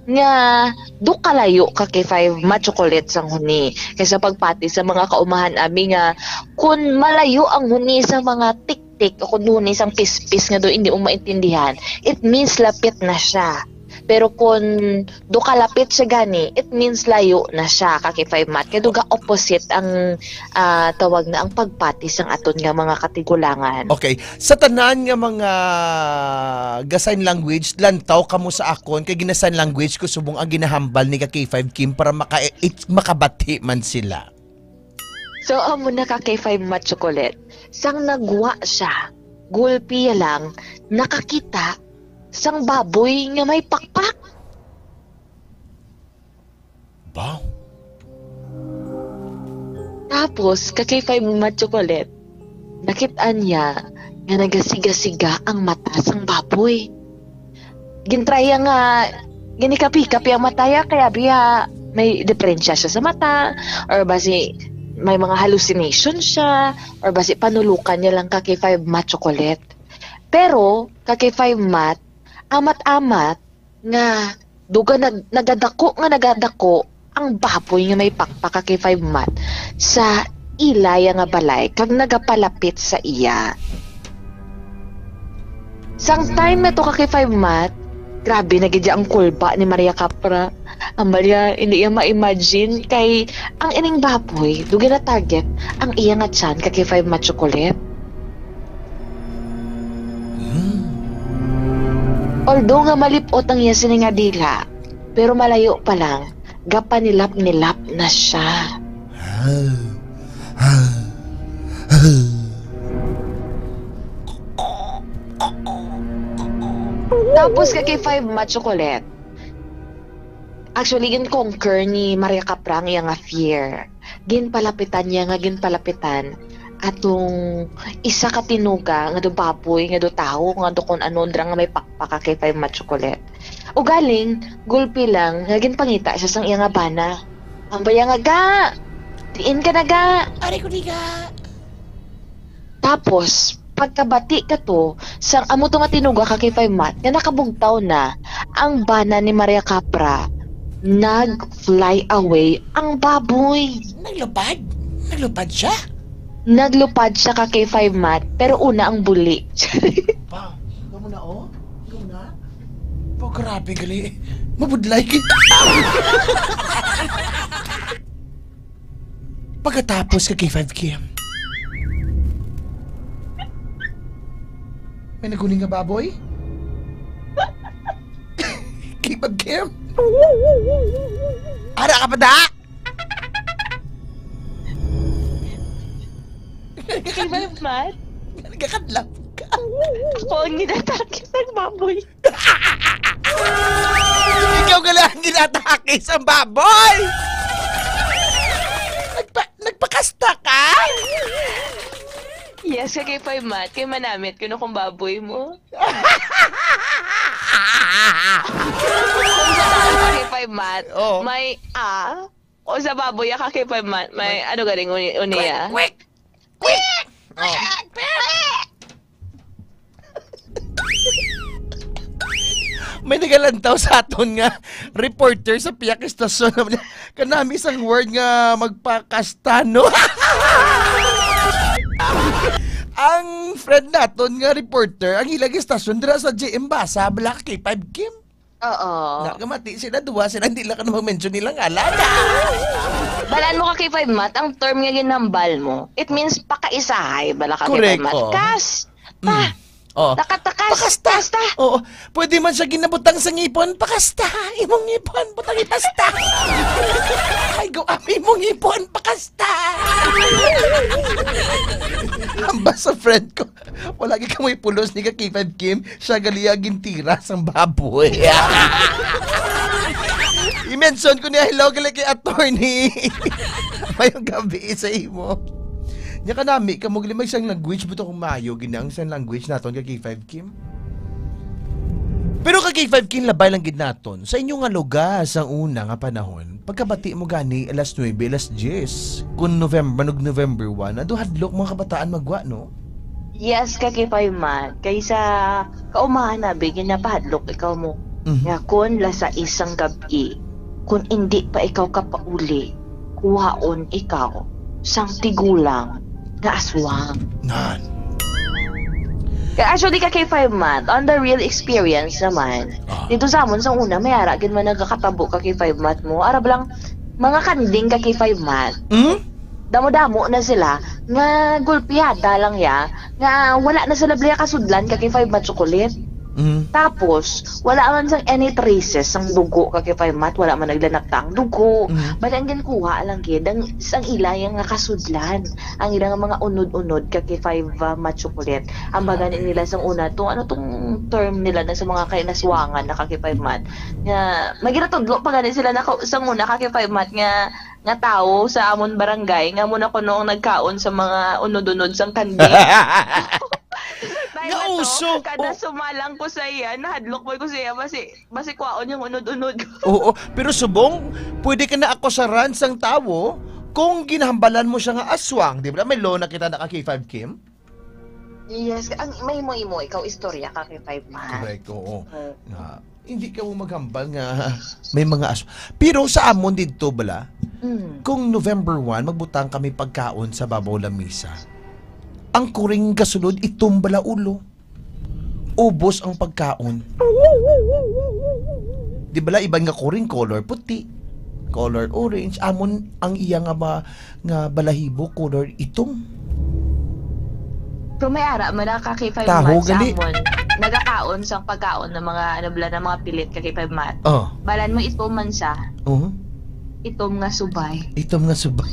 nga do kalayo ka kay Five Mat Chocolate sang huni. Kay sa pagpati sa mga kaumahan, abi nga, kun malayo ang huni sa mga tiktik o kun huni sang pispis nga do hindi mo maintindihan, it means lapit na siya. Pero kun do kalapit siya gani, it means layo na siya ka kay Five Mat. Kay do ga opposite ang, ah, tawag na ang pagpati sang aton nga mga katigulangan. Okay. Sa tanan nga mga ga-sign language, lantaw kamo sa akon, kay gina-sign language ko subong ang ginahambal ni ka K five Kim para maka-, it-, makabati man sila. So, amo na ka K five Mat Chocolate. Sang nagwa siya, gulpi ya lang, nakakita sang baboy nga may pakpak. Ba? Tapos, ka K five Mat Chocolate, nakit-an niya nga nagasiga-siga ang mata sang baboy. Gintry ya nga ginikap-ikap ya ang mata ya, kay abi ya may diferensya siya sa mata, or basi may mga hallucination siya, or basi panulukan niya lang ka K five Mat Chocolate. Pero, ka K five Mat, amat-amat, nga duga nag-, nagadako nga nagadako ang baboy nga may pakpak ka kay Five Mat sa ila ya nga balay kag nagapalapit sa iya. Sang time na to ka kay Five Mat, grabe na gid ya ang kulba ni Maria Capra. Ang Maria, hindi iya ma-imagine kay ang ining baboy, duga na target ang iya nga tiyan ka kay Five Mat Chocolate. Although nga malip-ot ang iya sini nga dila, pero malayo pa lang, gapanilap-nilap na siya. Tapos ka kay Five Mat Chocolate, actually, gin-conquer ni Maria Capra ang iya nga fear. Ginpalapitan niya nga ginpalapitan atong isa ka tinuga nga do baboy, nga do tawo, nga do kon ano dira nga may pakpak ka kay Five Mat Chocolate. Ugaling, gulpi lang nga ginpangita siya sang iya nga bana. Ang baya nga, "Ga! Diin ka na, ga?" Ari ko ni ga. Tapos, pagkabati ka to, sang amo to nga tinuga ka kay Five Mat, nga nakabugtaw na ang bana ni Maria Capra, nag-fly away ang baboy. Naglupad? Naglupad siya? Naglupad siya ka K five Math, pero una ang buli. Pa, ikaw mo na, oh. Ikaw na. Pa, grabe, gali. Mabudlay kita. Pagkatapos ka K five Kim, may naguling nga baboy? K five Kim? Ara ka pa da? K five Math? Nagkakadlap ka. Ako ang ginatake sa baboy. Ikaw gali ang ginatake sa baboy! Nagpa-, nagpakasta ka? Yes, ka K five Math. Kay manamit ko na kung baboy mo. Kung sa taas ka K five Math, Oh. may A. O sa baboy, ka K five Math, may May ano galing uni-, uniya? Quick, quick! Quick! Oh. May nagalantaw sa aton nga reporter sa pihak istasyon. Kanami sang word nga magpakastano. Ang friend naton nga reporter, ang ilang istasyon dira sa J M Basa, bala ka K five Kim. Oo. Nakamati sila, duwa sila, hindi lang ka na mag-mention nila nga, lala. Balaan mo ka K five Math, ang term nga ginhambal mo, it means pakaisahay, bala ka K five Correct, Math. oo. Kas! Mm. Oh. Nakatakas! Pakasta! Pakasta! Oo. Pwede man siya ginabutang sa ngipon. Pakasta! Imong ngipon! Butang ipasta! Ay, go up! Imong ngipon! Pakasta! Ang basa friend ko. Wala gid kamoy pulos ni ka K five Kim. Siya gali ang gintira sang baboy. I-mention ko niya, hello, gali kay attorney. Mayong gabi sa imo. Nya kanami, kamo gali may isang language, buto kung maayo, ginang isang language naton ka K five Kim. Pero ka K five Kim, labay lang gid naton. Sa inyo nga lugar, sa una nga panahon, pagkabati mo gani, alas nuebe, alas diyes. Kung November, nag November one, ado hadlok mga kabataan magwa, no? Yes, ka K five Math. Kay sa kaumahan na, bi, ginapahadlok ikaw mo. Mhm. Nga kun las sais sang gab-i, kun indi pa ikaw kapauli, kuhaon ikaw sang tigulang nga aswang. Nan. Kay actually, ka K five Math, on the real experience naman, Ah. dito sa amon sa una, may ara gid man nagakatabo ka K five Math mo. Arab lang, mga kanding ka K five Math. Hmm? Damo-damo na sila nga gulpiyada lang ya, nga wala na sila bala kasudlan ka K five Math chocolate. Mm. Tapos, wala man sang any traces sang dugo ka K five Math, wala man naglanakta ang dugo. Mm. Bali, ang ginkuha lang gid, ang, sang ila yang nga kasudlan, ang ila nga mga unod-unod ka K five, ah, Math chocolate. Ang baga ni nila sang una, tong, ano tong term nila na sa mga kainaswangan na ka K five Math, nga, may ginatudlo pa gani sila na ka-, sang una ka K five Math nga nga tawo sa amon barangay nga amo na kuno ang nagkaon sa mga unod-unod sang kanding. Time Nga na to, uso. Kada Oh. sumalang ko sa iya, nahadlok mo ko sa iya, basi, basi kwaon yung unod-unod. Oo, pero subong, pwede ka na akusaran sang tawo kung ginahambalan mo siya nga aswang, di ba? May law na kita na ka K five Kim? Yes, ang may mo imo, ikaw istorya ka kay five man. Correct, oo. Mm. Nga, hindi ka mo maghambal nga may mga aso. Pero sa amon didto bala, Mm. kung November one, magbutang kami pagkaon sa babaw lamisa. Ang kuring gasulod, itom bala ulo. Ubos ang pagkaon. Di bala, iban nga kuring color puti, color orange, amon ang iya nga ba, nga balahibo, color itom. Pero may ara man na ka K five Taho Math sa gali. amon. Nagakaon sang pagkaon ng mga, ano bala, ng mga pilit ka K five Math. Oh. Balan mo itom man siya. Oh. Itom nga subay. Itom nga subay.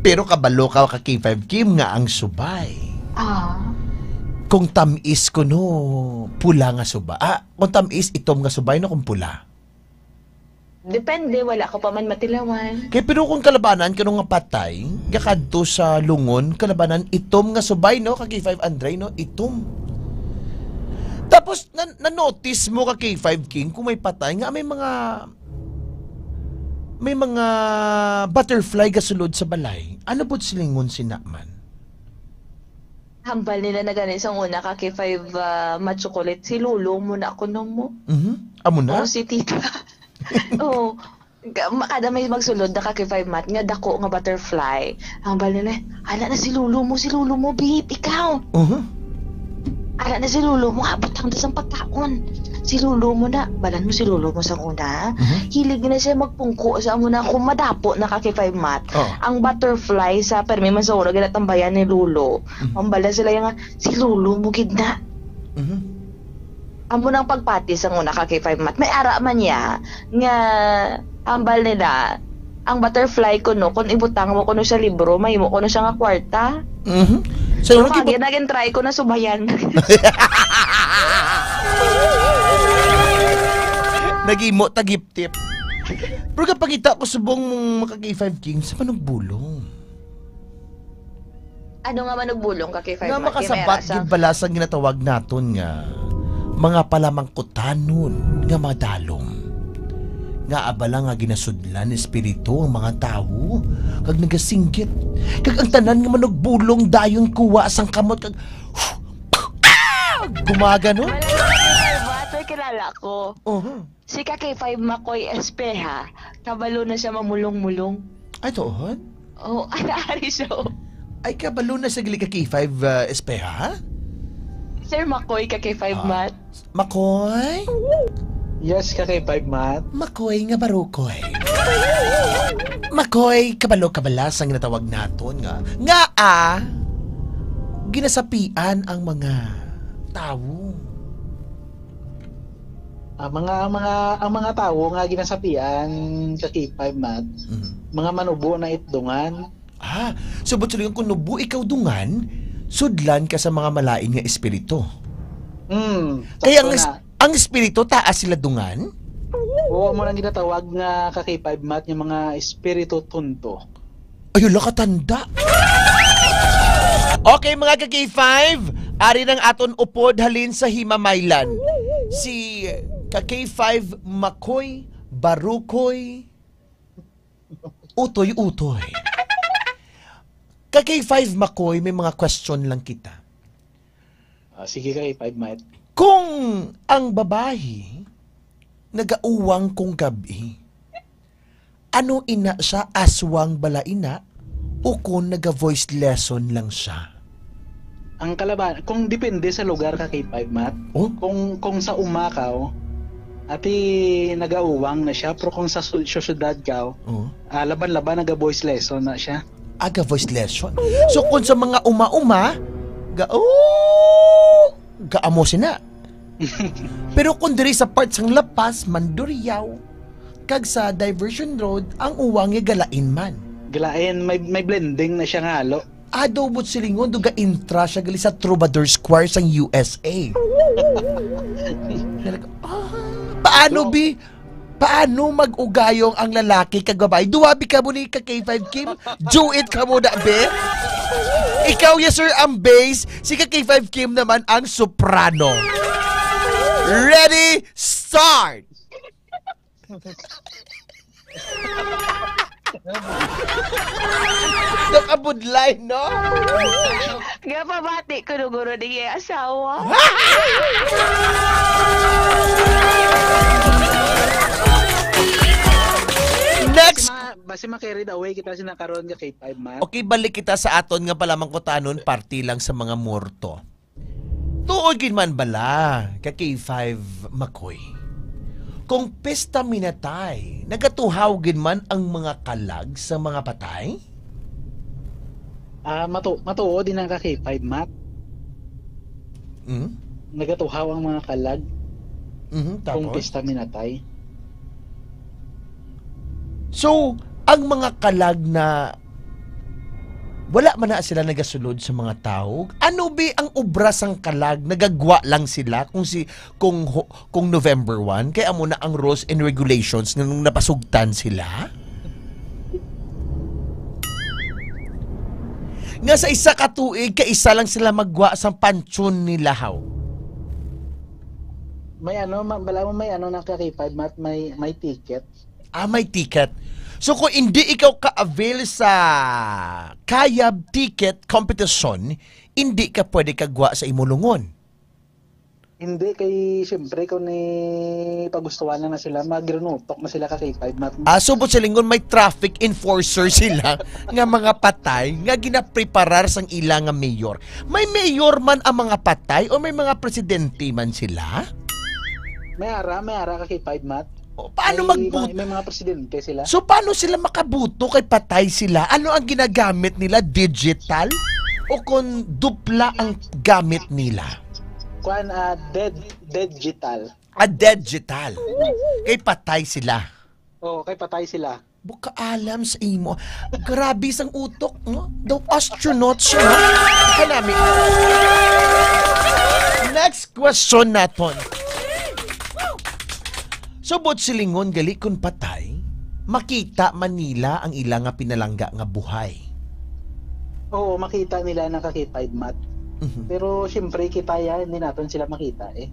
Pero kabalo ka ka K five Kim nga ang subay. Ah. Kung tamis kuno, pula nga subay. Ah, kung tamis, itom nga subay, no, kung pula. Depende, wala ko pa man matilawan. Kay pero kung kalabanan kano nga patay, gakadto sa lungon, kalabanan itom nga subay, no? Ka K five Andre, no? Itom. Tapos, na, na-notice mo ka K five Kim, kung may patay, nga may mga, may mga butterfly gasulod sa balay. Ano po silingon si Naaman? Hambal nila na gani sang una ka K five, ah, ma-chocolate. Si Lolo mo na kuno mo. Mhm. Amo na? O si Tita. Oo. Ga-, ma-, kada may magsulod na ka kay Five Mat nga dako nga butterfly. Ang bala na, "Ala na si lolo mo, si lolo mo, babe, ikaw." Uh-huh. "Ala na si lolo mo, abot ang dasang pagkaon. Si lolo mo na." Balan mo si lolo mo sang una. Uh-huh. Hilig na siya magpungko sa amo na kung madapo na ka kay Five Mat. Oh. Ang butterfly sa permi man sa una ginatambayan ni lolo. Mhm. Ang bala sila yung, "Si lolo mo gid na." Mhm. Amo nang pagpati sang una ka kay Five Mat. May ara man niya nga ambal nila, ang butterfly kuno, kung ibutang mo kuno sa libro, mahimo kuno siya nga kwarta. Mhm. So, Pero naging kagi, naging try ko na subayan. Nagimo tagiptip. Pero kapangita ko subong mong maka-K five King sa manugbulong. Ano nga manugbulong ka kay Five Nga Mat? Kay makasabat Mera sa gid bala sang ginatawag naton nga mga palamangkutanon nga madalom. Nga abala nga ginasudlan ni espiritu ang mga tawo kag nagasinggit. Kag ang tanan nga manugbulong dayon kuha sang kamot kag gumagano. Wala na kay Five Mat, may kilala ko. Oho. Si ka K five Makoy Espeha, kabalo na siya mamulong-mulong. Ay, tuod? Oh, ari siya. Ay, kabalo na siya gali ka K five, ah, Espeha, ha? Sir Makoy ka K five Ah. Mat. Makoy? Yes, ka K five Mat. Makoy nga barukoy. Makoy, kabalo ka bala sang ginatawag naton nga, nga, ah, ginasapian ang mga tawo. Ah, mga, ang mga, ang mga tawo nga ginasapian sa K five Mat, Mhm. mga manubo na itdungan. Ah, so, but suligan, kung nubo ikaw dungan, sudlan ka sa mga malain nga espiritu. Hmm, Kaya ang sakto es-, na. ang espiritu, taas sila dungan? Oo, mo nang ginatawag nga ka K five Mat yung mga espiritu tonto. Ay, wala ka tanda. Okay, mga ka K five, ari nang aton upod halin sa Himamaylan. Si ka K five Makoy, Barukoy, Utoy-Utoy. Ka K five Makoy, may mga question lang kita. Ah, sige ka, K five Mat. Kung ang babayi nagauwang kung gab-i, ano ina siya, aswang bala ina, o kon naga-voice lesson lang siya? Ang kalaban, kung depende sa lugar ka, K five Mat. Oh? Kung, kung sa uma ka, oh, ati nagauwang na siya, pero kung sa su-, sa syudad ka, oh, Oh. ah, laban-laban, naga-voice lesson na siya. Aga voice lesson. So, kung sa mga uma-uma, ga-, oh, gaamo sina. Pero kung diri sa part sang La Paz, Mandurriao, kag sa Diversion Road, ang uwang nga galain man. Galain, may, may blending na siya nga halo. Adobo silingon, do ga-intra siya gali sa Troubadour Square sang U S A. Talaga, ah, paano, So, bi? Paano mag-ugayong ang lalaki kag babae? Duwa bi kamo ni ka K five Kim? Duet kamo na, be? Ikaw, yes, sir, ang bass. Si ka K five Kim naman ang soprano. Ready? Start! Nakabudlay, no? Gapabati ko nung guro niya asawa. Next. Basi ma-, basi ma-carried away kita sina karon nga K five, Mat. Okay, balik kita sa aton nga palamangkutanon, parte lang sa mga morto. Tuod gid man bala ka K five, Makoy? Kung pista minatay, nagatuhaw gid man ang mga kalag sa mga patay? Ah, matu-, matuod din ang ka K five, Mat. Hmm? Nagatuhaw ang mga kalag Mhm, kung tapos? pista minatay. So, ang mga kalag na wala man na sila nagasulod sa mga tawo, ano bi ang obra sang kalag? Nagagwa lang sila kung si, kung ho-, kung November one, kay amo na ang rules and regulations nga nung napasugtan sila? Nga sa isa ka tuig, kay isa lang sila maggwa sang pansyon nila, haw? May ano, ma-, bala mo may ano na ka K five, Mat, may, may ticket. Ah, may ticket. So, kung hindi ikaw ka-avail sa Kayab Ticket Competition, hindi ka pwede kagwa sa imo lungon. Hindi, kay siyempre kung ni pagustuhan na, na sila, magirunutok na sila ka K five, Matt. Ah, so, buot silingon, may traffic enforcer sila nga mga patay nga ginapreparar sang ila nga mayor. May mayor man ang mga patay o may mga presidente man sila? May ara, may ara ka K five, Matt. O, paano May, magbut- may, may mga presidente sila. So, paano sila makabuto kay patay sila? Ano ang ginagamit nila? Digital? O kung dupla ang gamit nila? Kuan, ah, dead, digital. A digital. Kay patay sila. Oo, kay patay sila. Bukaalam sa imo. Grabe sang utok, no? Daw astronaut siya, no? Kanami. Next question naton. So, buot silingon, gali kun patay, makita man nila ang ila nga pinalangga nga buhay. Oo, makita nila na ka K five, Matt. Mhm. Pero, siyempre, kita ya, hindi naton sila makita, eh.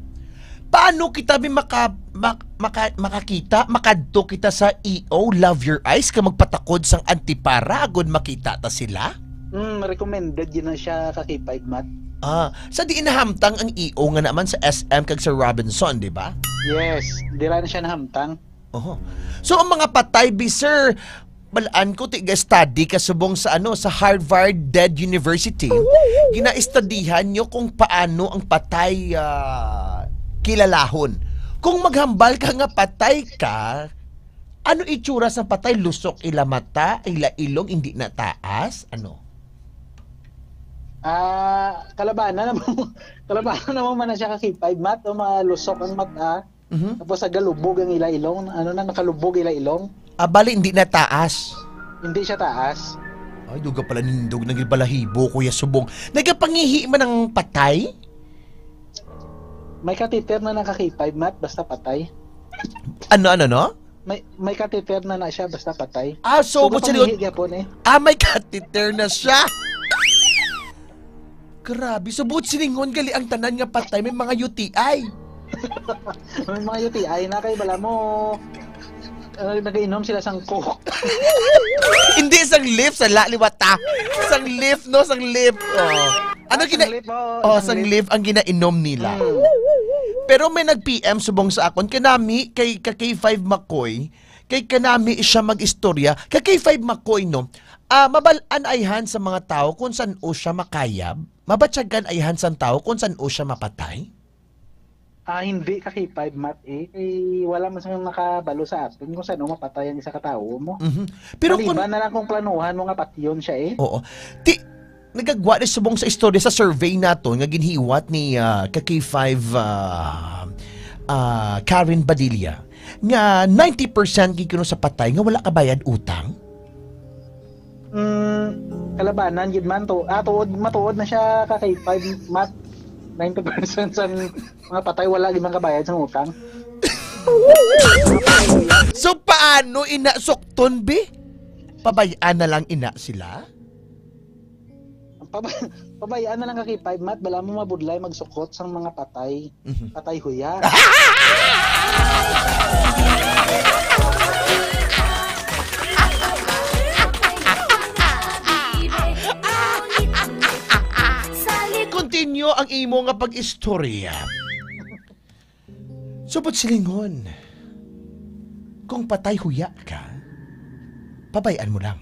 Paano kita bi maka-, mak-, maka-, makakita, makadto kita sa E O, Love Your Eyes, ka magpatakod sang antipara, agod makita ta sila? Mm, recommended yun na siya ka K five, Matt. Ah, sa diin nahamtang ang E O nga naman sa S M kag sa Robinson, di ba? Yes, dira na siya nahamtang. Oho. So, ang mga patay, bi, sir, balaan ko, tiga-study ka subong sa, ano, sa Harvard Dead University. Ginaestudihan nyo kung paano ang patay, ah, kilalahon. Kung maghambal ka nga patay ka, ano itsura sa patay? Lusok ila mata, ila ilong, hindi na taas? Ano? Ah, kalabanan naman, kalabanan naman man na siya ka K five, Matt, o malusok ang mata. Mhm. Tapos sa galubog ang ila ilong, ano na, nakalubog ila ilong. Ah, bali, hindi na taas. Hindi siya taas. Ay, duga pala nindog, nagbalahibo, Kuya Subong. Nagapangihi man ang patay? May catheter na naka K five, Matt, basta patay. Ano, ano, no? May, may catheter na na siya, basta patay. Ah, so, So, buot silingon, kapangihi gyapon eh. Ah, may catheter na siya. Grabe, so, buot silingon, gali ang tanan nga patay, may mga U T I. May mga U T I na kay bala mo, ah, nag-inom sila sang Coke. Hindi sang leaf, sa la-, liwata. Sang leaf, no? Sang leaf. Oh. Ano Ah, gina-, sang leaf, oh, oh, sang sang leaf. leaf ang ginainom nila. Mm. Pero may nag-P M subong sa akon, kanami kay ka K five Makoy, kay kanami siya mag-istorya. Ka K five Makoy, no? Ah, mabal-an ayhan sa mga tawo kung san-o siya makayab? Mabatyagan ayhan sang tawo kung san-o siya mapatay? Ah, hindi ka K five, Matt, eh. Eh, wala man sang nakabalo sa aton kung san-o mapatay ang isa ka tawo mo. Mhm. Pero kung Maliban na lang kung planuhan mo nga patyon siya, eh. Oo. Ti-, nagagwa ni subong sa istorya sa survey naton nga ginhiwat ni, ah, ka K five, ah, ah, Karen Badilla, nga ninety percent gid kuno sa patay nga wala kabayad utang. Mm, kalabanan gid man to. Ah, tuod, matuod na siya ka K five, Matt. Ninety percent sang mga patay wala gid man kabayad sang utang. So, paano ina sukton, bi? Pabay-an na lang ina sila? Pabay-, pabay-an na lang ka K five, Matt. Bala mo mabudlay magsukot sang mga patay. Mhm. Patay huya. Continue ang imo nga pag-istorya. So, buot silingon, kung patay huya ka, pabay-an mo lang.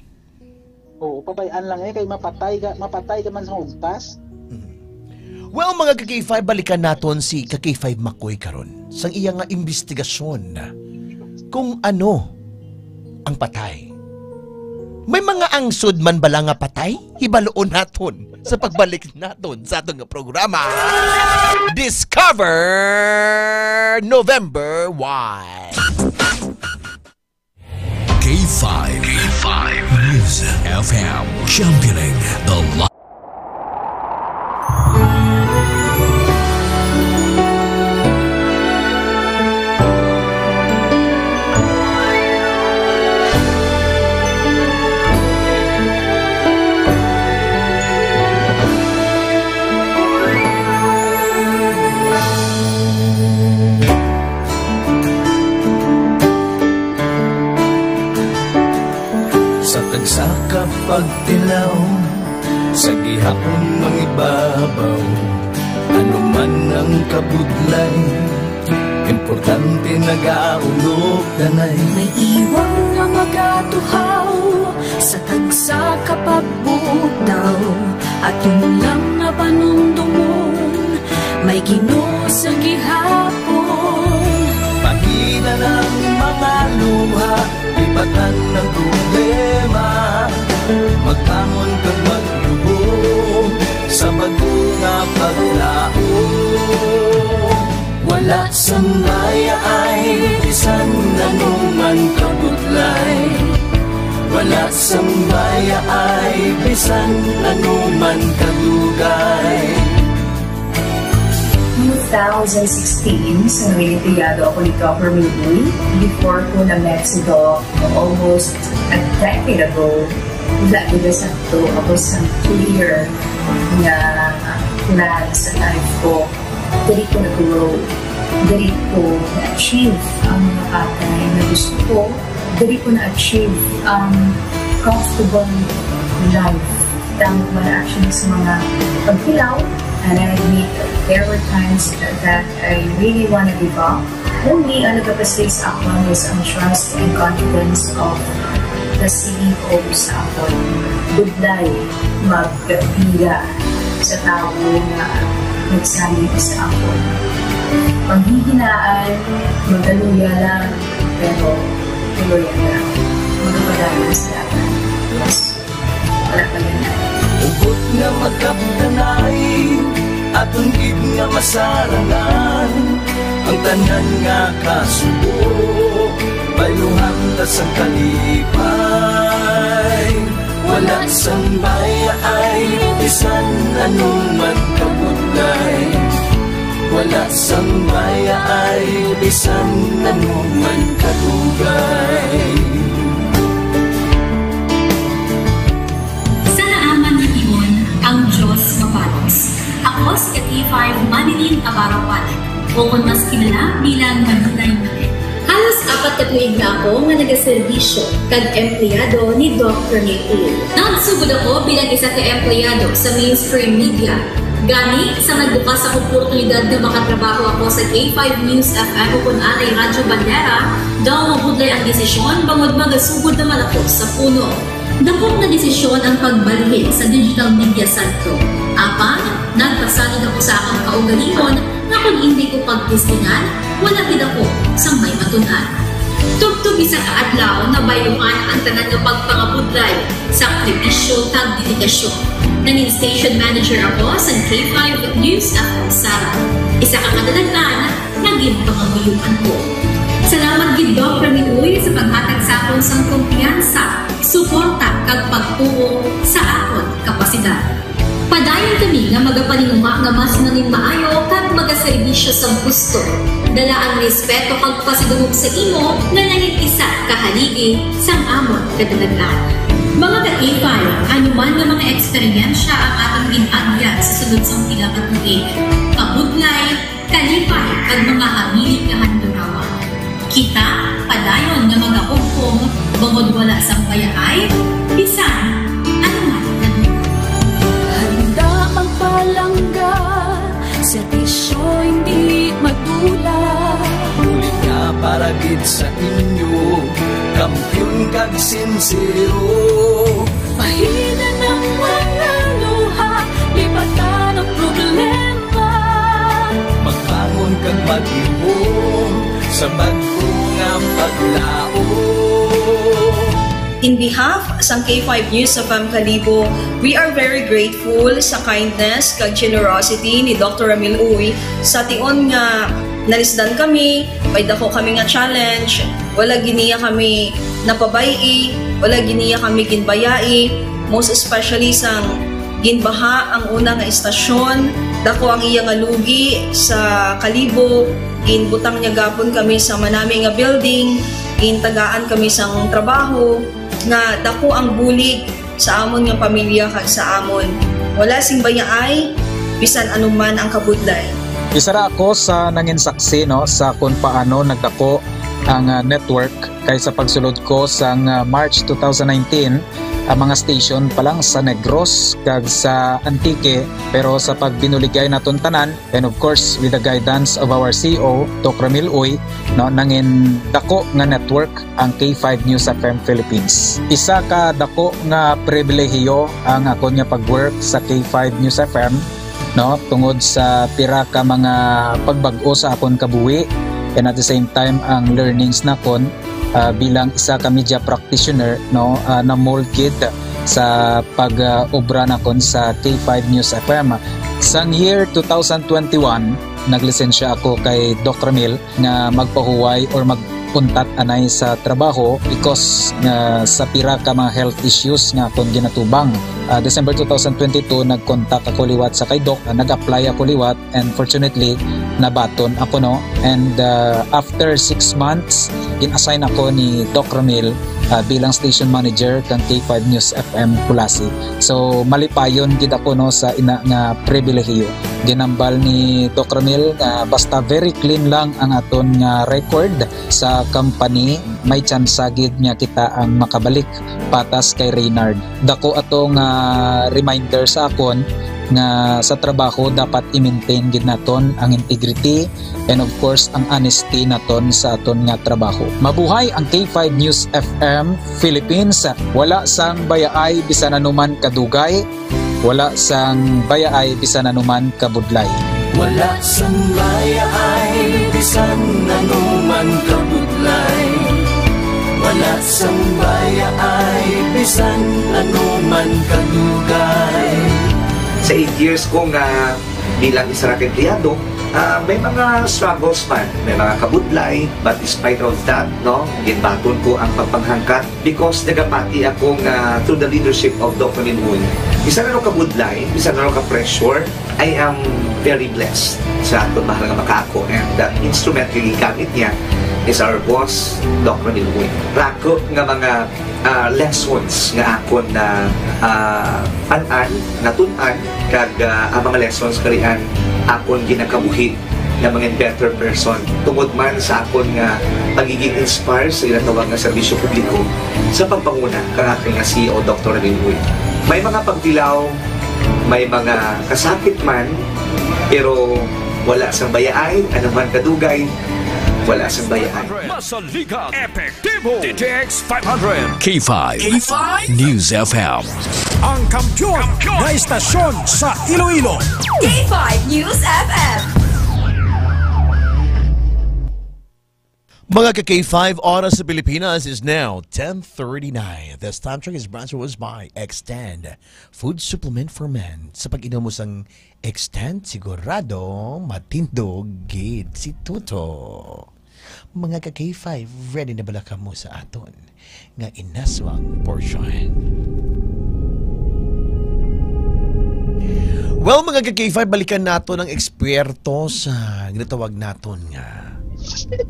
Oo, pabay-an lang eh, kay mapatay ka, mapatay ka man sa ugtas. Mhm. Well, mga ka K five, balikan naton si ka K five Makoy karon sang iya nga imbestigasyon kung ano ang patay. May mga angsod man bala nga patay? Hibaluon naton sa pagbalik naton sa aton nga programa, Discover November Why. K five. K five News F M, championing the li- Sa tagsa ka pagtilaw, sa gihapon mangibabaw, Ano man ang kabudlay, importante nagaulog danay. May iwang nga magatuhaw sa tagsa ka pagbutaw, aton lang nga panumdomon, may Ginoo sa gihapon. Pahina ang mga luha, lipatan ang problema, magbangon kag maglubong sa bag-o nga paglaom. Wala sang bayaay bisan anuman kabudlay. Wala sang bayaay bisan anuman kadugay. two thousand sixteen, sa nangin empleyado ako ni Doctor Mingui. Before ko na-met si Doc almost a decade ago, wala gid sakto ako sa clear nga plan sa life ko. Diri ko nag-grow. Diri ko na-achieve ang mga bagay na gusto ko. Diri ko na-achieve ang comfortable life. Tama ko na actually sa mga paghilaw, and I admit there were times that I really wanna give up. Only ang nagapastig sa akon is ang trust and confidence of the C E O sa akon. Budlay magpila sa tawo nga nagsalig sa akon. Panghihinaan, magaluya lang, pero tuloy lang. Magapadayon sa dagan. Yes. Wala pa yun. Hugot nga magkapdanay, aton gid nga masarangan ang tanan nga kasubo. Bayluhan ta sang kalipay, wala sang bayaay, bisan anuman kabudlay. Wala sang bayaay, bisan anuman kadugay. Sa naaman nga tion, ang Dios mabalos. Ako si K five Manilin Abarawan, o kon mas kilala bilang Manilay Manilay. Halos apat ka tuig na ako nga nagaserbisyo kag empleyado ni Doc Rene Uy. Nagsugod ako bilang isa ka empleyado sa mainstream media. Gani, sa nagbukas ang oportunidad nga makatrabaho ako sa K five News F M o kon anay Radyo Bandera, daw mabudlay ang desisyon bangod magasugod naman ako sa puno. Dakop nga desisyon ang pagbalhin sa digital media sentro. Apang, nagpasalig ako sa akong kaugalingon nga kon indi ko pagtestingan, wala gid ako sang may matun-an. Tubtob isa ka adlaw, nabayluhan ang tanan nga pagpangabudlay, sakripisyo, kag dedikasyon. Nangin station manager ako sa K five News F M Sara. Isa ka kadalag-an nga ginpangabuyuan ko. Salamat gid, Doc Rene Uy, sa paghatag sa akon sang kumpiyansa, suporta, kag pagtuo sa akon kapasidad. Padayon kami nga magapaninguha nga mas manginmaayo kag magaserbisyo sang husto. Dala ang respeto kag pasidungog sa imo nga nangin isa ka haligi sang amon kadalag-an. Mga ka-K five, ano man nga mga eksperyensya ang aton gin-agyan sa sulod sang pila ka tuig, kabudlay, kalipay, kag mga hamili nga handurawan. Kita padayon nga magahugpong bangod wala sang bayaay, bisan ano man nga lugar. Handa magpalangga, serbisyo hindi madula. Bulig nga para gid sa inyo, kampiyon kag sinsero. Pahina ang mga luha, lipatan ang problema. Magbangon kag mag-ihom sa bag-o nga paglaom. In behalf sang K five News F M Kalibo, we are very grateful sa kindness kag generosity ni Doctor Ramil Uy. Sa tion nga nalisdan kami, may dako kami nga challenge, wala gid niya kami napabay-i, wala gid niya kami ginbayai, most especially sang ginbaha ang una nga istasyon, dako ang iya nga lugi sa Kalibo, ginbutang niya gapon kami sa manami nga building, gintagaan kami sang trabaho, nga dako ang bulig sa amon nga pamilya kag sa amon. Wala sing bayaay, bisan anuman ang kabudlay. Isa ra ako sa nangin saksi, no, sa kung paano nagdako ang, ah, network kay sa pagsulod ko sang, ah, March two thousand nineteen, Ang mga station pa lang sa Negros kag sa Antique, pero sa pagbinuligay naton tanan, and of course, with the guidance of our C E O, Doc Ramil Uy, no, nangin dako nga network ang K five News F M Philippines. Isa ka dako nga pribilehiyo ang akon nga pag-work sa K five News F M, no, tungod sa pira ka mga pagbag-o sa akon kabuhi, and at the same time ang learnings nakon, ah, bilang isa ka media practitioner, no, ah, na-mold gid sa pag, ah, obra nakon sa K five News F M. Sang year two thousand twenty-one, naglisensya ako kay Doc Ramil nga magpahuway or mag-untat anay sa trabaho because nga sa pira ka mga health issues nga akon ginatubang. Ah, December two thousand twenty-two, nag-contact ako liwat sa kay Doc. Ah, nag-apply ako liwat and fortunately, nabaton ako, no? And, ah, after six months, gin-assign ako ni Doc Ramil, ah, bilang station manager kang K five News F M Culasi. So, malipayon gid ako, no, sa ina nga pribilehiyo. Ginambal ni Doc Ramil nga basta very clean lang ang aton nga record sa company, may tsansa gid nga kita ang makabalik patas kay Reynard. Dako ato nga reminder sa akon nga sa trabaho dapat i-maintain gid naton ang integrity and of course ang honesty naton sa aton nga trabaho. Mabuhay ang K five News F M Philippines. Wala sang bayaay bisan anuman kadugay, wala sang bayaay bisan anuman kabudlay. Wala sang bayaay bisan anuman kabudlay. Wala sang bayaay bisan anuman kadugay. Sa eight years ko nga bilang isa ka empleyado, ah, may mga struggles man, may mga kabudlay, but despite of that, no, ginbaton ko ang pagpanghangkat because nagapati ako nga through the leadership of Doc Ramil Uy, bisan ano kabudlay, bisan ano ka-pressure, I am very blessed sa akon mahal nga makaako, and the instrument nga gigamit niya is our boss, Doc Ramil Uy. Rako nga mga, ah, lessons nga akon na, ah, an-an, natun-an, kag, ah, ang mga lessons karian akon ginakabuhi nga mga better person tungod man sa akon nga pagiging inspired sa ginatawag nga serbisyo publiko sa pagpanguna kang akon nga C E O, Doktor Ramil Uy. May mga pagtilaw, may mga kasakit man, pero wala sang bayaay, anuman kadugay, wala sang bayaay. Masaligan, epektibo, D T X five hundred. K five K five News F M. Ang kampiyon Kampiyon. Na istasyon sa Iloilo. K five News F M. Mga ka-K five, oras sa Pilipinas is now ten thirty-nine. This time check is brought to us by Extend Food Supplement for Men. Sa pag-inom mo sang Extend, sigurado matindog gid si Tuto. Mga ka-K five, ready na bala kamo sa aton nga inaswang portion? Well, mga ka-K five, balikan naton ang eksperto sa ginatawag naton nga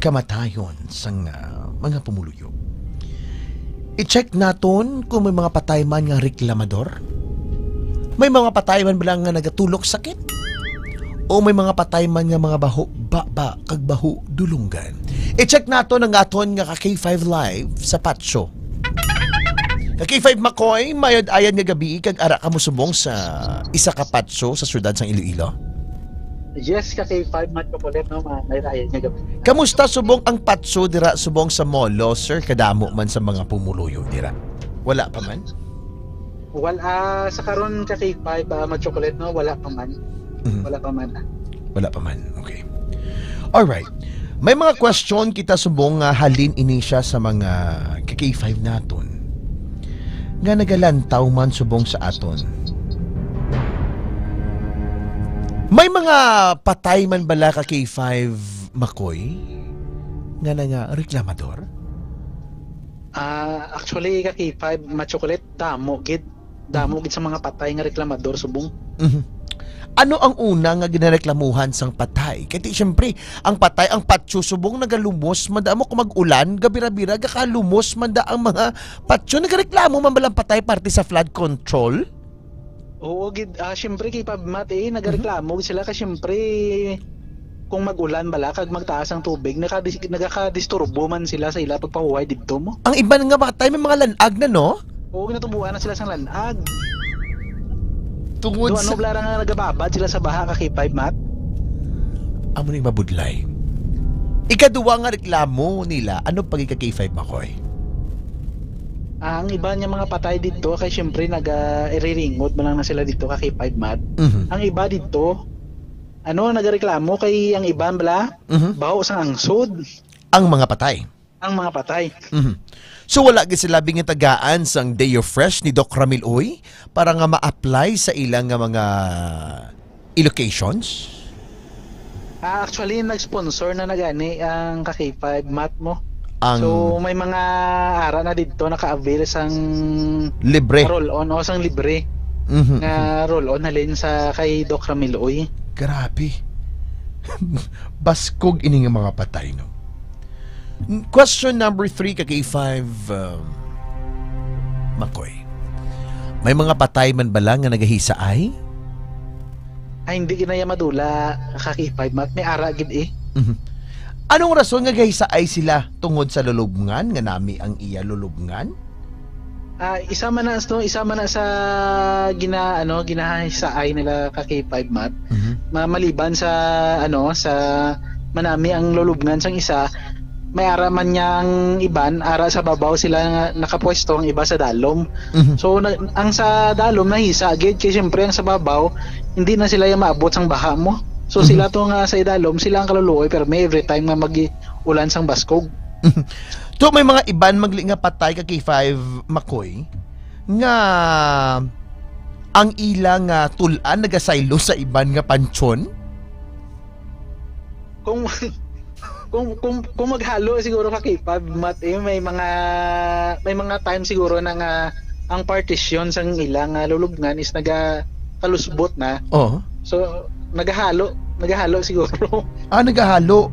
kamatayon sang, ah, mga pumuluyo. I-check naton kung may mga patay man nga reklamador. May mga patay man ba lang nga nagatulok sakit? O may mga patay man nga mga baho baba kag baho dulunggan? I-check naton ang aton nga ka K five Live sa Patso. Ka K five Makoy, mayad-ayad nga gabi kag ara ka mo subong sa isa ka patso sa siyudad sang Iloilo. Yes, ka K five, Macho Colette, no, ma-, mayad-ayad nga gabi. Kamusta subong ang patso dira subong sa Molo, sir? Kadamo man sa mga pumuluyo dira. Wala pa man? Wal-, ah, sa karon ka K five, ah, Macho Colette, no, wala pa man. Mhm. Wala pa man, ah. Wala pa man. Okay. All right. May mga question kita subong nga halin ini siya sa mga ka K five naton nga nagalantaw man subong sa aton. May mga patay man bala ka K five, Makoy, nga na nga reklamador? Ah, actually, ka K five, Macho Colette, damo gid. Damo gid sa mga patay nga reklamador subong. Mhm. Ano ang una nga ginareklamuhan sang patay? Kay ti, siyempre, ang patay, ang patso subong nagalumos man da mo kung mag-ulan, gabira-bira, gakalumos man da ang mga patso. Nagareklamo man balang patay parte sa flood control? Oo, gid, ah, siyempre, kay pabmat, eh, nagareklamo gid sila kay siyempre, kung mag-ulan bala kag magtaas ang tubig, nakadis-, nagakadisturbo man sila sa ila pagpahuway didto mo. Ang iban nga patay, may mga lanag na, no? Oo, ginatubuan na sila sang lanag. Tungod Do ano, sa bala ra nga nagababad sila sa baha, ka K five, Matt? Amo ni mabudlay. Ikaduha nga reklamo nila, ano pa gid, ka K five, Makoy? Ah, ang iba niya mga patay dito, kay siyempre naga-, iriringod man lang na sila dito, ka K five, Matt. Mhm. Ang iba dito, ano, nagareklamo kay ang iban bala, Mhm. baho sang angsod. Ang mga patay? Ang mga patay. Mhm. So, wala gid sila gitagaan sang day of fresh ni Doc Ramil Uy para nga ma-apply sa ilang nga mga locations? Ah, actually, nag-sponsor na na gani ang ka K five, Matt, mo. Ang So, may mga ara na didto naka-avail sang Libre. roll-on o sang libre Mhm, nga mhm. roll-on halin sa kay Doc Ramil Uy. Grabe. Baskog ini nga mga patay, no? N-, question number three, ka K five, um, Makoy. May mga patay man bala nga nagahisaay? Ay, hindi gid na iya madula, ka K five, Matt. May ara gid eh. Mhm. Anong rason nga gahisaay sila? Tungod sa lulubngan nga nami ang iya lulubngan? Ah, isa man na, no, isa man na sa gina-, ano, ginahisaay nila, ka K five, Matt. Mhm. Ma-, maliban sa, ano, sa manami ang lulubngan sang isa, may ara man niya ang iban, ara sa babaw sila nga nakapwesto, ang iba sa dalom. Mhm. So, na-, ang sa dalom nahisa gid, kay siyempre ang sa babaw hindi na sila yung maabot sang baha mo. So, Mhm. sila to nga sa idalom, sila ang kaluluoy, pero may every time nga mag-ulan sang baskog. To, may mga iban man gali nga patay, ka K five, Makoy, nga ang ila nga tul-an nagasaylo sa iban nga panteon? Kung, kung, kung, kung maghalo siguro, ka K five, Matt, eh, may mga, may mga time siguro na nga ang partition sang ilang, ah, lulubngan is nagakalusbot na. Oo. So, nagahalo, nagahalo siguro. Ah, nagahalo.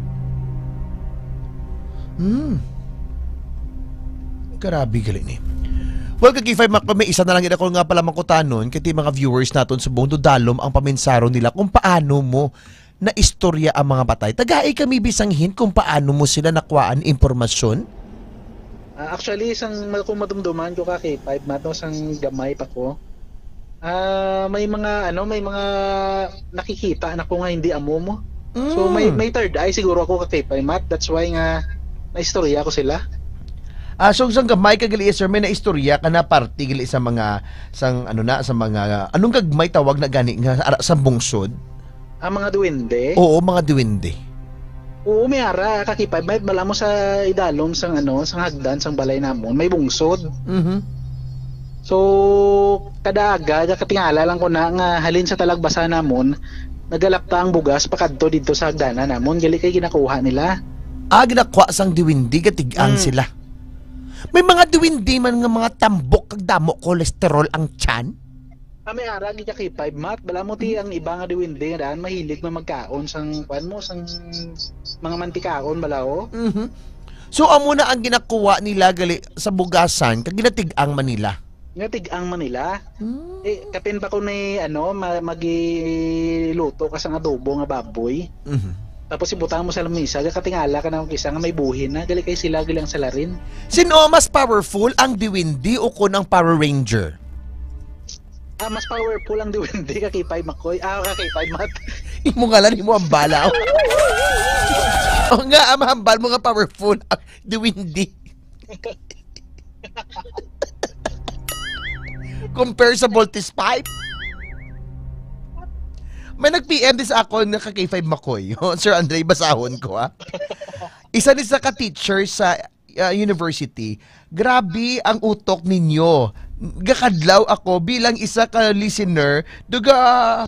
Hmm. Grabe gali ni. Well, ka K five, Makoy, may isa na lang gid ako nga pala mangkutanon kay ti mga viewers naton subong do dalom ang paminsaro nila kung paano mo naistorya ang mga patay. Tagai kami bisang hint kung paano mo sila nakuhaan impormasyon. Ah, actually, sang ma-, kung madumduman ko, ka K five, Matt, no, sang gamay pa ko, ah, may mga, ano, may mga nakikita na ko nga hindi amo mo. So, may, Mm. may third eye siguro ako, ka K five, Matt. That's why nga naistorya ko sila. Ah, so, sang gamay ka gali, sir, may naistorya ka na parte gali sa mga, sang, ano na, sa mga, anong gagmay tawag na gani nga ara sa bungsod? Ang mga duwende? Oo, mga duwende. Oo, may ara, ka K five, may bala mo sa idalom sang, ano, sang hagdan sang balay namon, may bungsod. Mhm. So, kada aga, nakatingala lang ko na nga halin sa talagbasan namon, nagalapta ang bugas pakadto didto sa hagdanan namon, gali kay ginakuha nila. Ah, ginakuha sang duwende, gatig-ang Mm. sila. May mga duwende man nga mga tambok kag damo cholesterol ang tiyan. Ah, may ara gid ka K five, Matt. Bala mo ti ang iba nga duwende nga daan mahilig man magkaon sang kuan mo, sang mga mantikaon bala, oh. Mhm. So, amo na ang ginakuha nila gali sa bugasan kag ginatig-ang man nila. Ginatig-ang man nila. Hmm. Eh, kapin ba kung may, ano, ma-, magiluto ka sang adobo nga baboy? Mhm. Tapos ibutang mo sa lamisa, gakatingala ka na kung kisa nga may buhi na, gali kay sila, gali ang salarin. Sino mas powerful, ang Diwindi o kon ang Power Ranger? Ah, mas powerful ang Diwindi, ka K five, Makoy. Ah, ka K five, Mat. Imo nga lang, imo ang bala. O nga, ang hambal mo nga powerful ang Diwindi. Compare sa voltage pipe. May nag-P M di sa akon nga ka K five, Makoy. Sir Andre, basahon ko, ha. Isa ni sa ka teacher sa, ah, university, grabe ang utok ninyo. Gakadlaw ako bilang isa ka listener, duga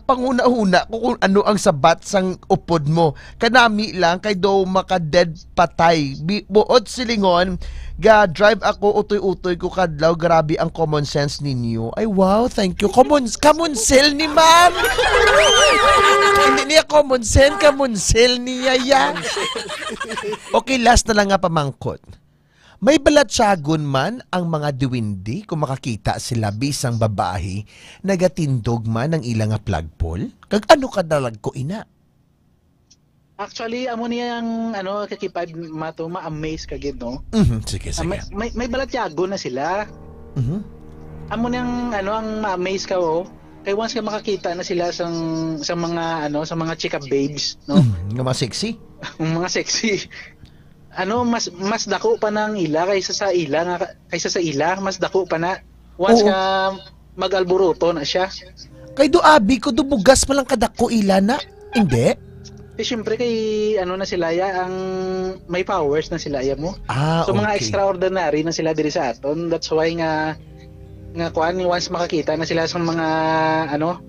panguna-huna ko kung ano ang sabat sang upod mo. Kanami lang kay daw maka-dead patay. Bi-, buot silingon, ga-drive ako, utoy-utoy ko kadlaw, grabe ang common sense ninyo. Ay, wow, thank you. Common, common sense ni ma'am. Hindi niya common sense, common sense niya yan. Okay, last na lang nga pamangkot. May balatyagon man ang mga diwindi kung makakita sila bisang babayi nagatindog man ang ila nga flagpole? Kag ano kadalagko ina? Actually, amo niya ang, ano, ka K five, Mato, ma-amaze ka gid, no? Mhm, sige, Ah, may, sige. may, may balatyagon na sila. Mhm. Amo nang, ano, ang ma-amaze ka, oh. Kay once nga makakita na sila sang, sa mga, ano, sa mga chika babes, no? Mm, nga mga sexy. Ang mga sexy. Ano, mas, mas dako pa nang ila kaysa sa ila nga, kaysa sa ila, mas dako pa na. Once Oo. nga mag-alboroto na siya. Kay do abi ko, do bugas pa lang kadako ila na. Hindi? Eh, syempre kay, ano na sila, ya, ang may powers na sila, ya mo. Ah, So, mga okay. extraordinary na sila diri sa aton. That's why nga, nga kuan, once makakita na sila sa mga, ano,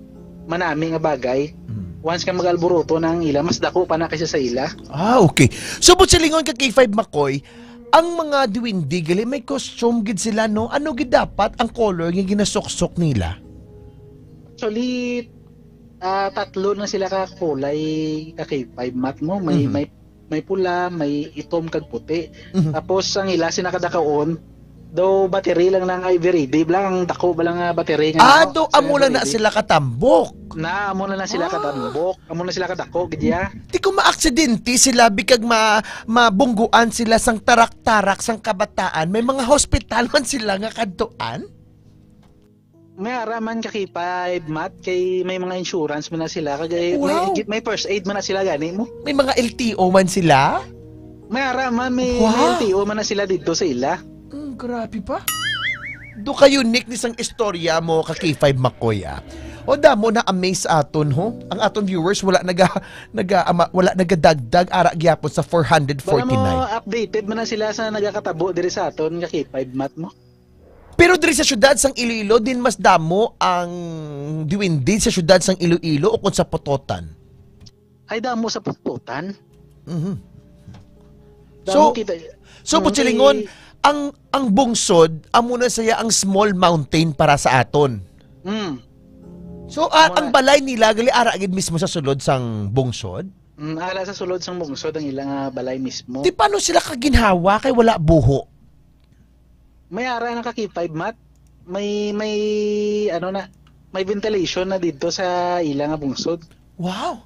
manami nga bagay, Mm. once nga mag-alboroto na ang ila, mas dako pa na kaysa sa ila. Ah, okay. So, but silingon ka, K five Makoy, ang mga duwende, gali, may costume gid sila, no? Ano gid dapat ang color nga ginasuksok nila? Actually, ah, tatlo na sila ka kulay ka K five mat mo. May, Mhm. may, may pula, may itom, kag puti. Mhm. Tapos, ang ila sina kadakaon, daw battery lang nang everyday lang, ang dako ba lang nga battery nga Ah, nako, do, sa amo na na everyday. sila katambok. Na, amo na na sila Ah. katambok. Amo na sila kadako, gid ya. Di ko maaksidente sila, bikag ma-, mabungguan sila sang tarak-tarak sang kabataan. May mga hospital man sila nga kadtuan? May ara man ka K five mat, kay may mga insurance man na sila. Kag, eh, may, Wow. may first aid man na sila gani mo. May mga L T O man sila? May ara man, may, may Wow. L T O man na sila dito sa ila. Mm, grabe pa. Do ka unique ni sang istorya mo ka K five Makoy, ah. O damo na amaze aton, ho. Ang aton viewers wala naga, naga, ama, wala nagadagdag ara gyapon sa four hundred forty-nine. Bala mo updated man na sila sa nagakatabo diri sa aton ka K five mat mo. Pero diri sa siyudad sang Iloilo, din mas damo ang diwindi sa siyudad sang Iloilo o kung sa Pototan? Ay, damo sa Pototan. Mhm. Damo So, kita, so, mm, Butchilingon, kay ang, ang bungsod, amo na siya ang small mountain para sa aton. Mm. So, ah, Amo ang na. balay nila, gali ara gid mismo sa sulod sang bungsod? Mm, ala sa sulod sang bungsod ang ilang, ah, balay mismo. Di paano sila kaginhawa kay wala buho? May ara na ka K five mat. May, may, ano na, may ventilation na dito sa ila nga bungsod. Wow!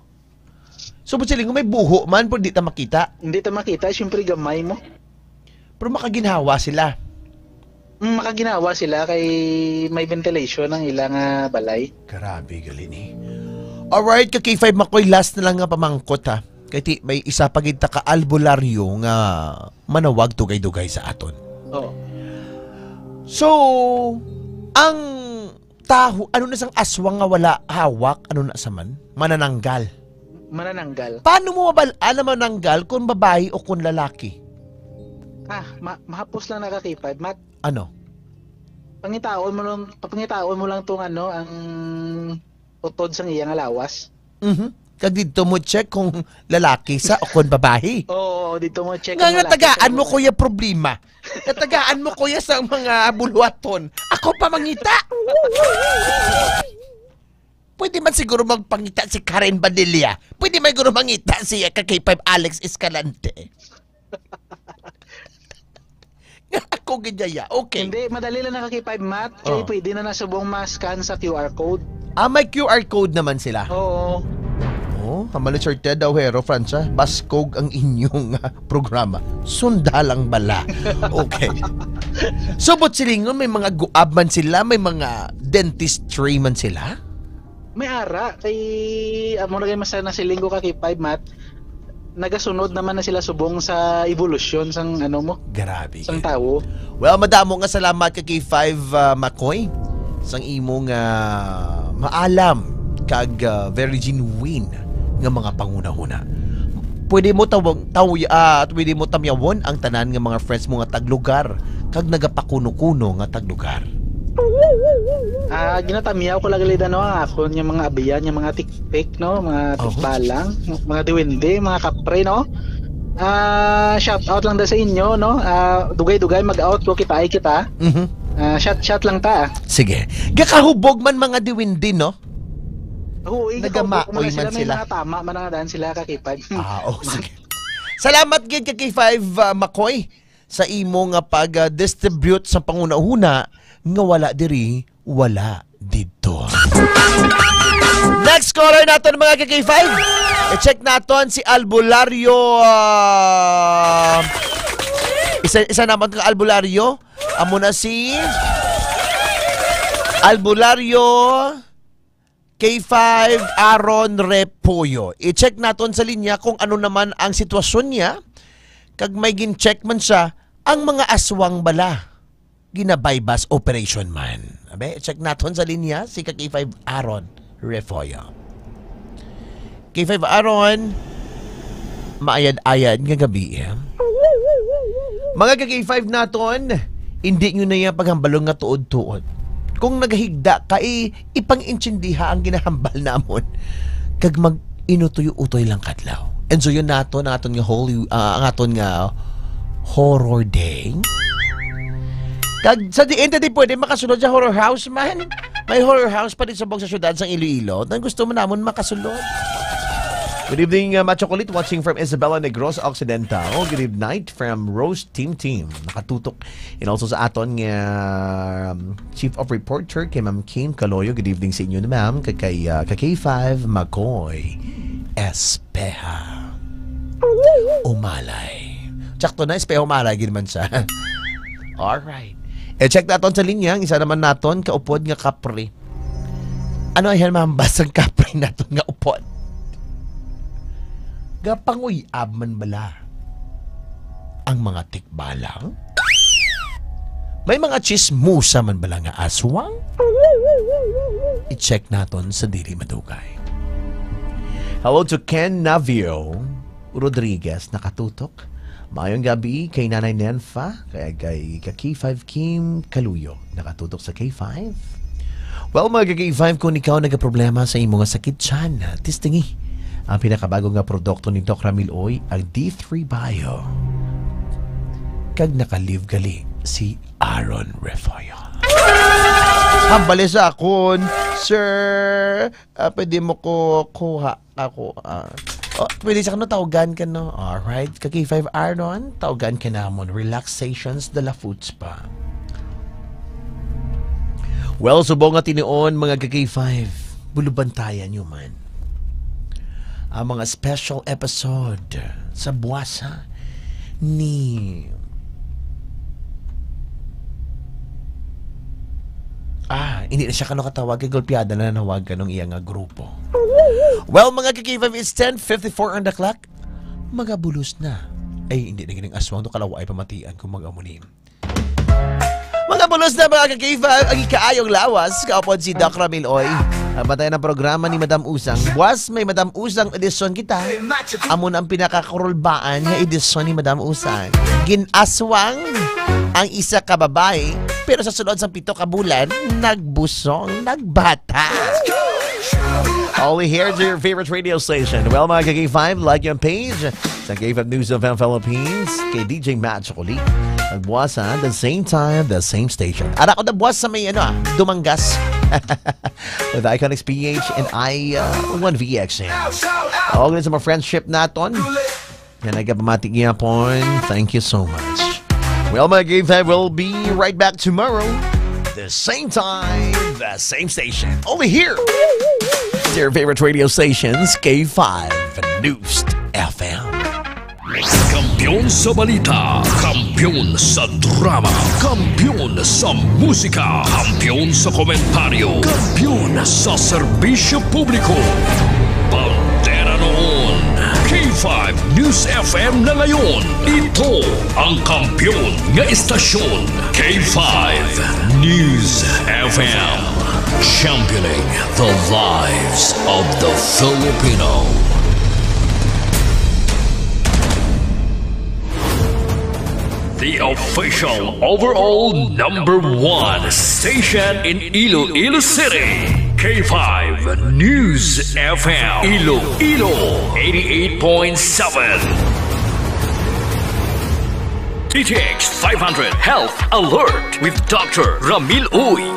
So, but siling may buho man, pero di ta makita. Hindi ta makita, siyempre gamay mo. Pero makaginhawa sila. Mm, makaginhawa sila kay may ventilation ang ila nga balay. Grabe, gali ni. Alright, ka K five Makoy, last na lang nga pamangkot, ha. Kay ti, may isa pa gid ta ka albularyo nga manawag dugay-dugay sa aton. Oo. So, ang taho, ano na sang aswang nga wala hawak, ano na sa man? Manananggal. Manananggal. Paano mo mabal-an na mananggal kung babayi o kung lalaki? Ah, ma-, mahapos lang na ka K five, Mat. Ano? Pangitaon mo lang, papangitaon mo lang tong ano, ang utod sang iya nga lawas. Mhm. Kag didto mo check kung lalaki sa o kung babayi. Oo, didto mo check Nga, kung nga lalaki tagaan sa mo, babayi. Kuya, problema. Nga tagaan mo, kuya, sa mga buluhaton. Ako pa mangita. Pwede man siguro magpangita si Karen Badilla. Pwede man siguro mangita si ka K five Alex Escalante. Ako gid ya. Okay. Hindi, madali lang na ka K five, Mat. Kay Oh. pwede na na subong ma-scan sa Q R code. Ah, may Q R code naman sila. Oo. Oh, hamali Sir Ted Aujero, Francia, baskog ang inyong, ah, programa. Sunda lang bala. Okay. So, but silingon, may mga guab man sila, may mga dentistry man sila? May ara, kay amo na kay mas nasiling ko ka K five, Mat, nagasunod naman na sila subong sa ebolusyon sang ano mo, Grabe. sang tawo. Well, madamo nga salamat ka K five, ah, Makoy, sang imong, ah, maalam kag, ah, very genuine nga mga panghunahuna. Pwede mo tawag, taw-, ah, pwede mo tamyawon ang tanan nga mga friends mo nga taglugar kag nagapakuno-kuno nga taglugar. Ah, ginatamyaw ko lang gid, ano, ang akon nga mga abiyan, nga mga tiktik, no, mga Oho. tikbalang, mga duwende, mga kapre, no. Ah, shout out lang da sa inyo, no. Ah, dugay-dugay mag-out ko, kita ay kita. Mhm. Ah, shout, shout lang ta. Sige. Gakahubog man mga duwende, no? Oo, eh, Nagamaoy gakahubog man man sila, may sila. mga tama man ang daan sila ka K five. Ah, oh, sige. Salamat gid ka K five, ah, Makoy, sa imo nga pag, ah, distribute sa panghunahuna nga wala diri, wala didto. Next caller naton, mga ka K five. I-check naton si Albularyo, ah, isa, isa naman ka Albularyo. Amo na si Albulario, K five, Aaron Repollo. I-check naton sa linya kung ano naman ang sitwasyon niya. Kag may gin-check man siya, ang mga aswang bala. Gina-buy-bust operation man. Abe, check naton sa linya si ka K five Aaron Refollo. K five Aaron, maayad-ayad nga gabi, eh. Mga ka K five naton, hindi nyo na iya paghambalon nga tuod-tuod. Kung nagahigda ka, i-, ipang-intindiha ang ginahambal namon. Kag mag-inutoy-utoy lang kadlaw. Enjoyon naton ang aton nga holy, ah, ang aton nga horror day. Kag sa diin ta di pwede makasulod sa horror house man. May horror house pa din sa bug sa syudad sang Iloilo. Nang gusto mo namon makasulod. Good evening, uh, Macho Kulit, watching from Isabela Negros Occidental. Good evening night from Rose Team Team. Nakatutok. And also sa aton nga, um, Chief of Reporter kay Ma'am Kim Kaloyo. Good evening sa inyo na, ma'am. Kay, kay, uh, ka K five, Makoy Espeha. Umalay. Tsakto na, Espeha Umalay, gid man siya. Alright. E, check naton sa linya, ang isa naman naton, kaupod nga kapre. Ano yan, ma'am? Basang kapre naton nga upod. Gapanguyab man bala ang mga tikbalang? May mga chismosa man bala nga aswang? I-check naton sa dili madugay. Hello to Ken Navio Rodriguez, nakatutok. Maayong gabi kay Nanay Nenfa, kay, kay ka K five Kim Kaluyo, nakatutok sa K five. Well, mga ka K five, kung ikaw nagaproblema sa imo nga sakit tiyan, testingi ang pinakabago nga produkto ni Doc Ramil Oy, ang D three Bio. Kag naka-leave gali si Aaron Refollo. Hambali sa akon, sir. Ah, pwede mo ko kuha ako, ah. Oh, pwede sa kano, tawgan ka, no? Alright. Ka K five Aaron, tawgan ka namon. Relaxations de la Foods pa. Well, subong nga tinuon, mga ka K five, bulubantayan nyo man ang mga special episode sa buwasa ni, ah, hindi na siya kano katawag, kay gulpiada na nanawag kanong iya nga grupo. Well, mga ka K five, it's ten fifty-four on the clock. Magabulos na. Ay, hindi na gining aswang to, kalawa ay pamatian kung mag-amo ni. Mga bulos na, mga ka-K five, ang ikaayong lawas, kaupod si Doc Ramil Oy. Ang batayan ng programa ni Madam Usang. Buwas may Madam Usang edisyon kita. Amo na ang pinakakurulbaan nga edisyon ni Madam Usang. Ginaswang ang isa ka babae, pero sa sulod sang pito ka bulan, nagbusong, nagbata. Only here to your favorite radio station. Well, mga ka-K five, like yung page sa K five News F M Philippines, kay D J Matt Chocoli. Nagbuwas, ha? The same time, the same station. Ara ko nagbuwas sa may, ano, ah, Dumangas. With Iconics P H and I, uh, one V X M. Ako sa mga friendship naton. Yan ay kapamati gihapon. Thank you so much. Well, mga K five, we'll be right back tomorrow. The same time, the same station. Only here. Your favorite radio stations, K five News F M. Kampiyon sa balita, kampiyon sa drama, kampiyon sa musika, kampiyon sa komentaryo, kampiyon sa serbisyo publiko. Bandera noon, K five News F M na ngayon. Ito ang kampiyon nga istasyon, K five News F M. Championing the lives of the Filipino. The official overall number one station in Iloilo City, K five News F M Iloilo, eighty-eight point seven. D T X five hundred Health Alert with Doctor Ramil Uy.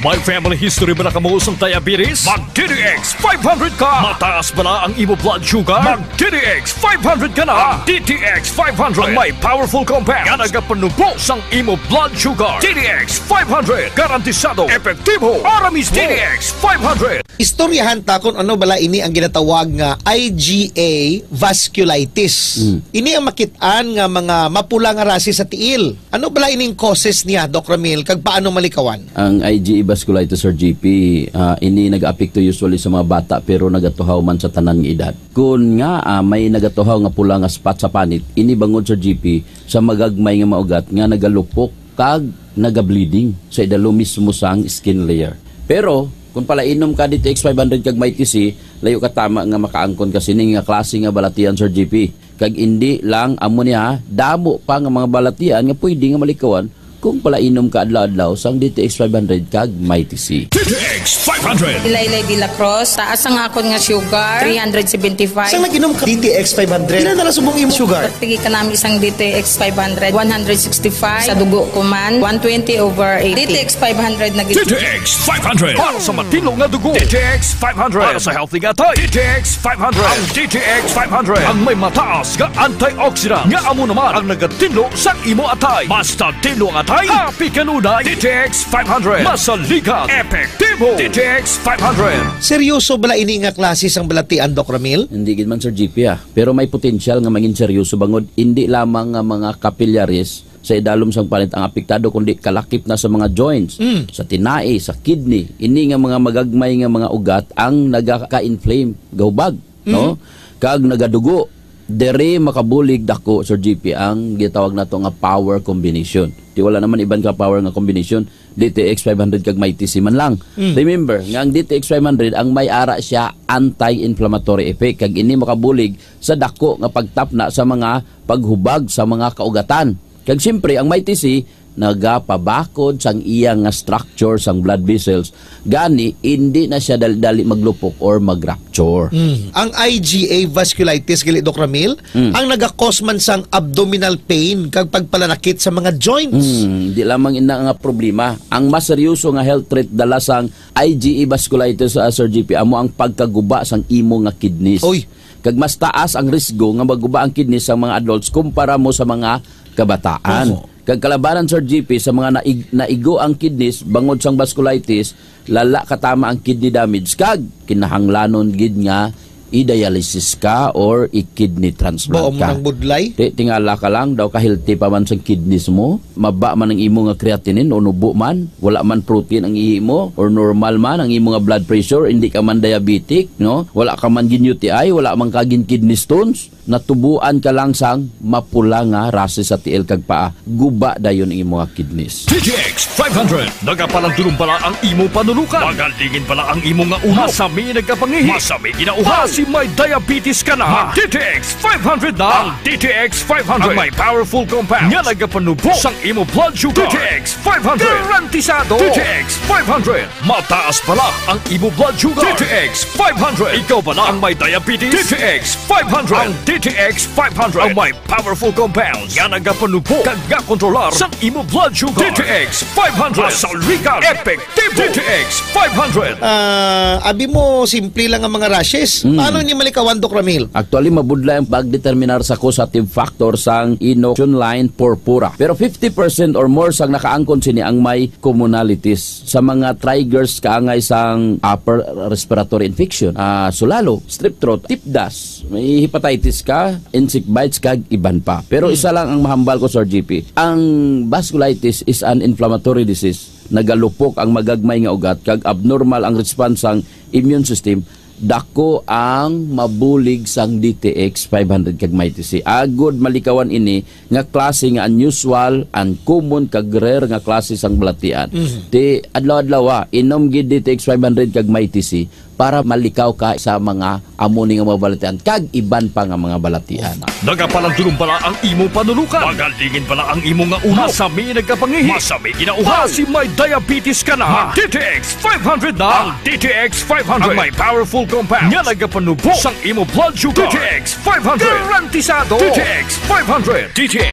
May family history ba na kamo sang diabetes? Mag D T X five hundred ka! Mataas ba na ang imo blood sugar? Mag D T X five hundred ka na! Ang D T X five hundred ang may powerful compound nga nagapanubo sang imo blood sugar. D T X five hundred, garantisado, epektibo, para mismo. D T X five hundred. Istoryahan ta kung ano bala ini ang ginatawag nga I G A vasculitis. Mm. Ini ang makit-an nga mga mapula nga rashes sa tiil. Ano bala ining causes niya, Doc Ramil, kag paano malikawan? Ang I G A vasculitis or G P, ah, ini nag-apekto usually sa mga bata pero nagatuhaw man sa tanan nga edad. Kun nga, ah, may nagatuhaw nga pula nga spot sa panit, ini bangod sa G P sa magagmay nga mga ugat nga nagalupok kag nagableeding sa idalom mismo sang skin layer. Pero kung palainom ka D T X five hundred kag Mighty C, layo ka tama nga makaangkon ka sini nga klase nga balatian, Sir G P. Kag indi lang amo niya, damo pa nga mga balatian nga pwede nga malikawan kung palainom ka adlaw-adlaw sang D T X five hundred kag Mighty C. D T X five hundred. Laylay de la Cruz, taas ang akon nga sugar, three hundred seventy-five. Sa nag-inom ka D T X five hundred, pila na lang subong imong sugar? Pagtigi ka nami sang D T X five hundred, one hundred sixty-five. Sa dugo ko man, one twenty over eighty. D T X five hundred na gid. D T X five hundred. Para sa matinlo nga dugo. D T X five hundred. Para sa healthy nga atay. D T X five hundred. Ang D T X five hundred ang may mataas nga antioxidant nga amo naman ang nagatinlo sa imo atay. Basta tinlo ang atay, happy kanunay. D T X five hundred. Masaligan. Epektibo. D T X five hundred. Seryoso bala ini nga klase sang balatian, Doc Ramil? Hindi gid man, Sir G P, ah. Pero may potensyal nga mangin seryoso bangod hindi lamang nga mga capillaries sa idalom sang panit ang apektado, kundi kalakip na sa mga joints, Mm. sa tinai, sa kidney. Ini nga mga magagmay nga mga ugat ang nagaka-inflame, gahubag, no? Mhm. Kag nagadugo. Diri makabulig dako, Sir G P, ang gitawag nato nga power combination. Di wala naman iban ka power nga combination, D T X five hundred kag Mighty C man lang. Mm. Remember nga ang D T X five hundred ang may ara siya anti-inflammatory effect, kag ini makabulig sa dako nga pagtapna sa mga paghubag sa mga kaugatan. Kag siyempre, ang Mighty C nagapabakod sang iya nga structure sang blood vessels, gani indi na siya dali-dali maglupok or mag-rupture. Mm. Ang I G A vasculitis, gali, Doc Ramil, Mm. ang nagakos man sang abdominal pain kag pagpalanakit sa mga joints. Mm, di lamang ina nga problema. Ang mas seryoso nga health threat dala sang I G A vasculitis, ah, Sir G P, amo ang pagkaguba sang imo nga kidneys. Oy. Kag mas taas ang risgo nga maguba ang kidneys sa mga adults kumpara mo sa mga kabataan. Oho. Kag kalabanan, Sir G P, sa mga naig-, naigo ang kidneys bangod sang vasculitis, lala katama ang kidney damage kag kinahanglanon gid nga i-dialysis ka or i-kidney transplant Baom ka. Nang budlay? Ti, tingala ka lang, daw ka-healthy pa man sang kidneys mo, maba man ang imo nga creatinine o nubo man, wala man protein ang ihi mo, or normal man ang imo nga blood pressure, hindi ka man diabetic, no? Wala ka man gin U T I, wala man ka gin kidney stones, natubuan ka lang sang mapula nga rashes sa tiil kag paa, guba dayon ang imo nga kidneys. D T X five hundred. Nagapalandulong bala ang imo panulukan? Magalingin bala ang imo nga ulo? Masami nagkapangihi? Masami ginauhaw? Basi may diabetes ka na? Mag D T X five hundred na. Ang D T X five hundred ang may powerful compound nga nagapanubo sang imo blood sugar. D T X five hundred. Garantisado. D T X five hundred. Mataas bala ang imo blood sugar? D T X five hundred. Ikaw bala ang may diabetes? D T X five hundred. Ang D T X five hundred ang may powerful compounds nga nagapanubo kag gakontrolar sang imo blood sugar. D T X five hundred. Masaligan. Epektibo. D T X five hundred. Ah, abi mo, simple lang ang mga rashes. Mm. Paano ni malikawan, Doc Ramil? Actually, mabudlay ang pagdeterminar sa causative factor sang inoculum purpura. Pero fifty percent or more sang nakaangkon sini ang may commonalities sa mga triggers kaangay sang upper respiratory infection. Ah, sulalo, strep throat, tip dust, may hepatitis ka, insect bites, kag iban pa. Pero Hmm. isa lang ang mahambal ko, Sir G P. Ang vasculitis is an inflammatory disease. Nagalupok ang magagmay nga ugat kag abnormal ang response sang immune system. Dako ang mabulig sang D T X five hundred kag Mighty C. Agod malikawan ini nga klase nga unusual, uncommon, kag rare nga klase sang balatian. Mhm. Ti adlaw-adlaw, ah, inom gid D T X five hundred kag Mighty C para malikaw ka sa mga amo ni nga mga balatian kag iban pa nga mga balatian. Nagapalandulong bala ang imo panulukan? Magalingin bala ang imo nga ulo? Masami nagkapangihi? Masami ginauhaw? Basi may diabetes ka na? Mag D T X five hundred na. Ang D T X five hundred ang may powerful compound nga nagapanubo sang imo blood sugar. D T X five hundred. Garantisado. D T X five hundred. D T X.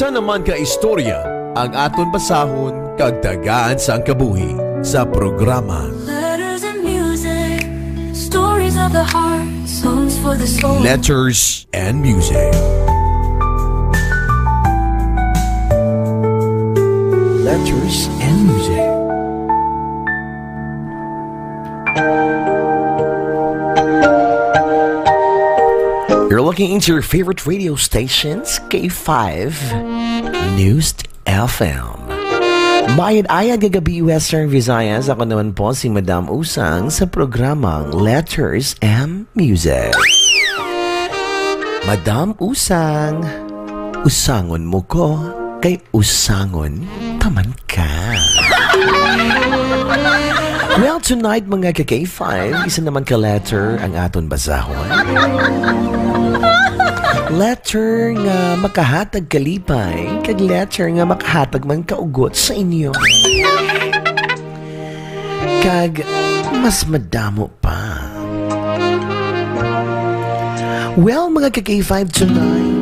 Tanan man ka istorya ang aton basahon kag tagaan sang kabuhi sa programa Letters and music, stories of the heart, songs for the soul. Letters and Music. Letters and Music. You're looking into your favorite radio stations, K five News F M. Maayad-ayad nga gabi, Western Visayas. Ako naman po si Madam Usang sa programang Letters and Music. Madam Usang, usangon mo ko, kay usangon taman ka. Well, tonight, mga ka K five, isa naman ka letter ang aton basahon. Letter nga makahatag kalipay, kag letter nga makahatag man kaugot sa inyo. Kag mas madamo pa. Well, mga ka K five, tonight,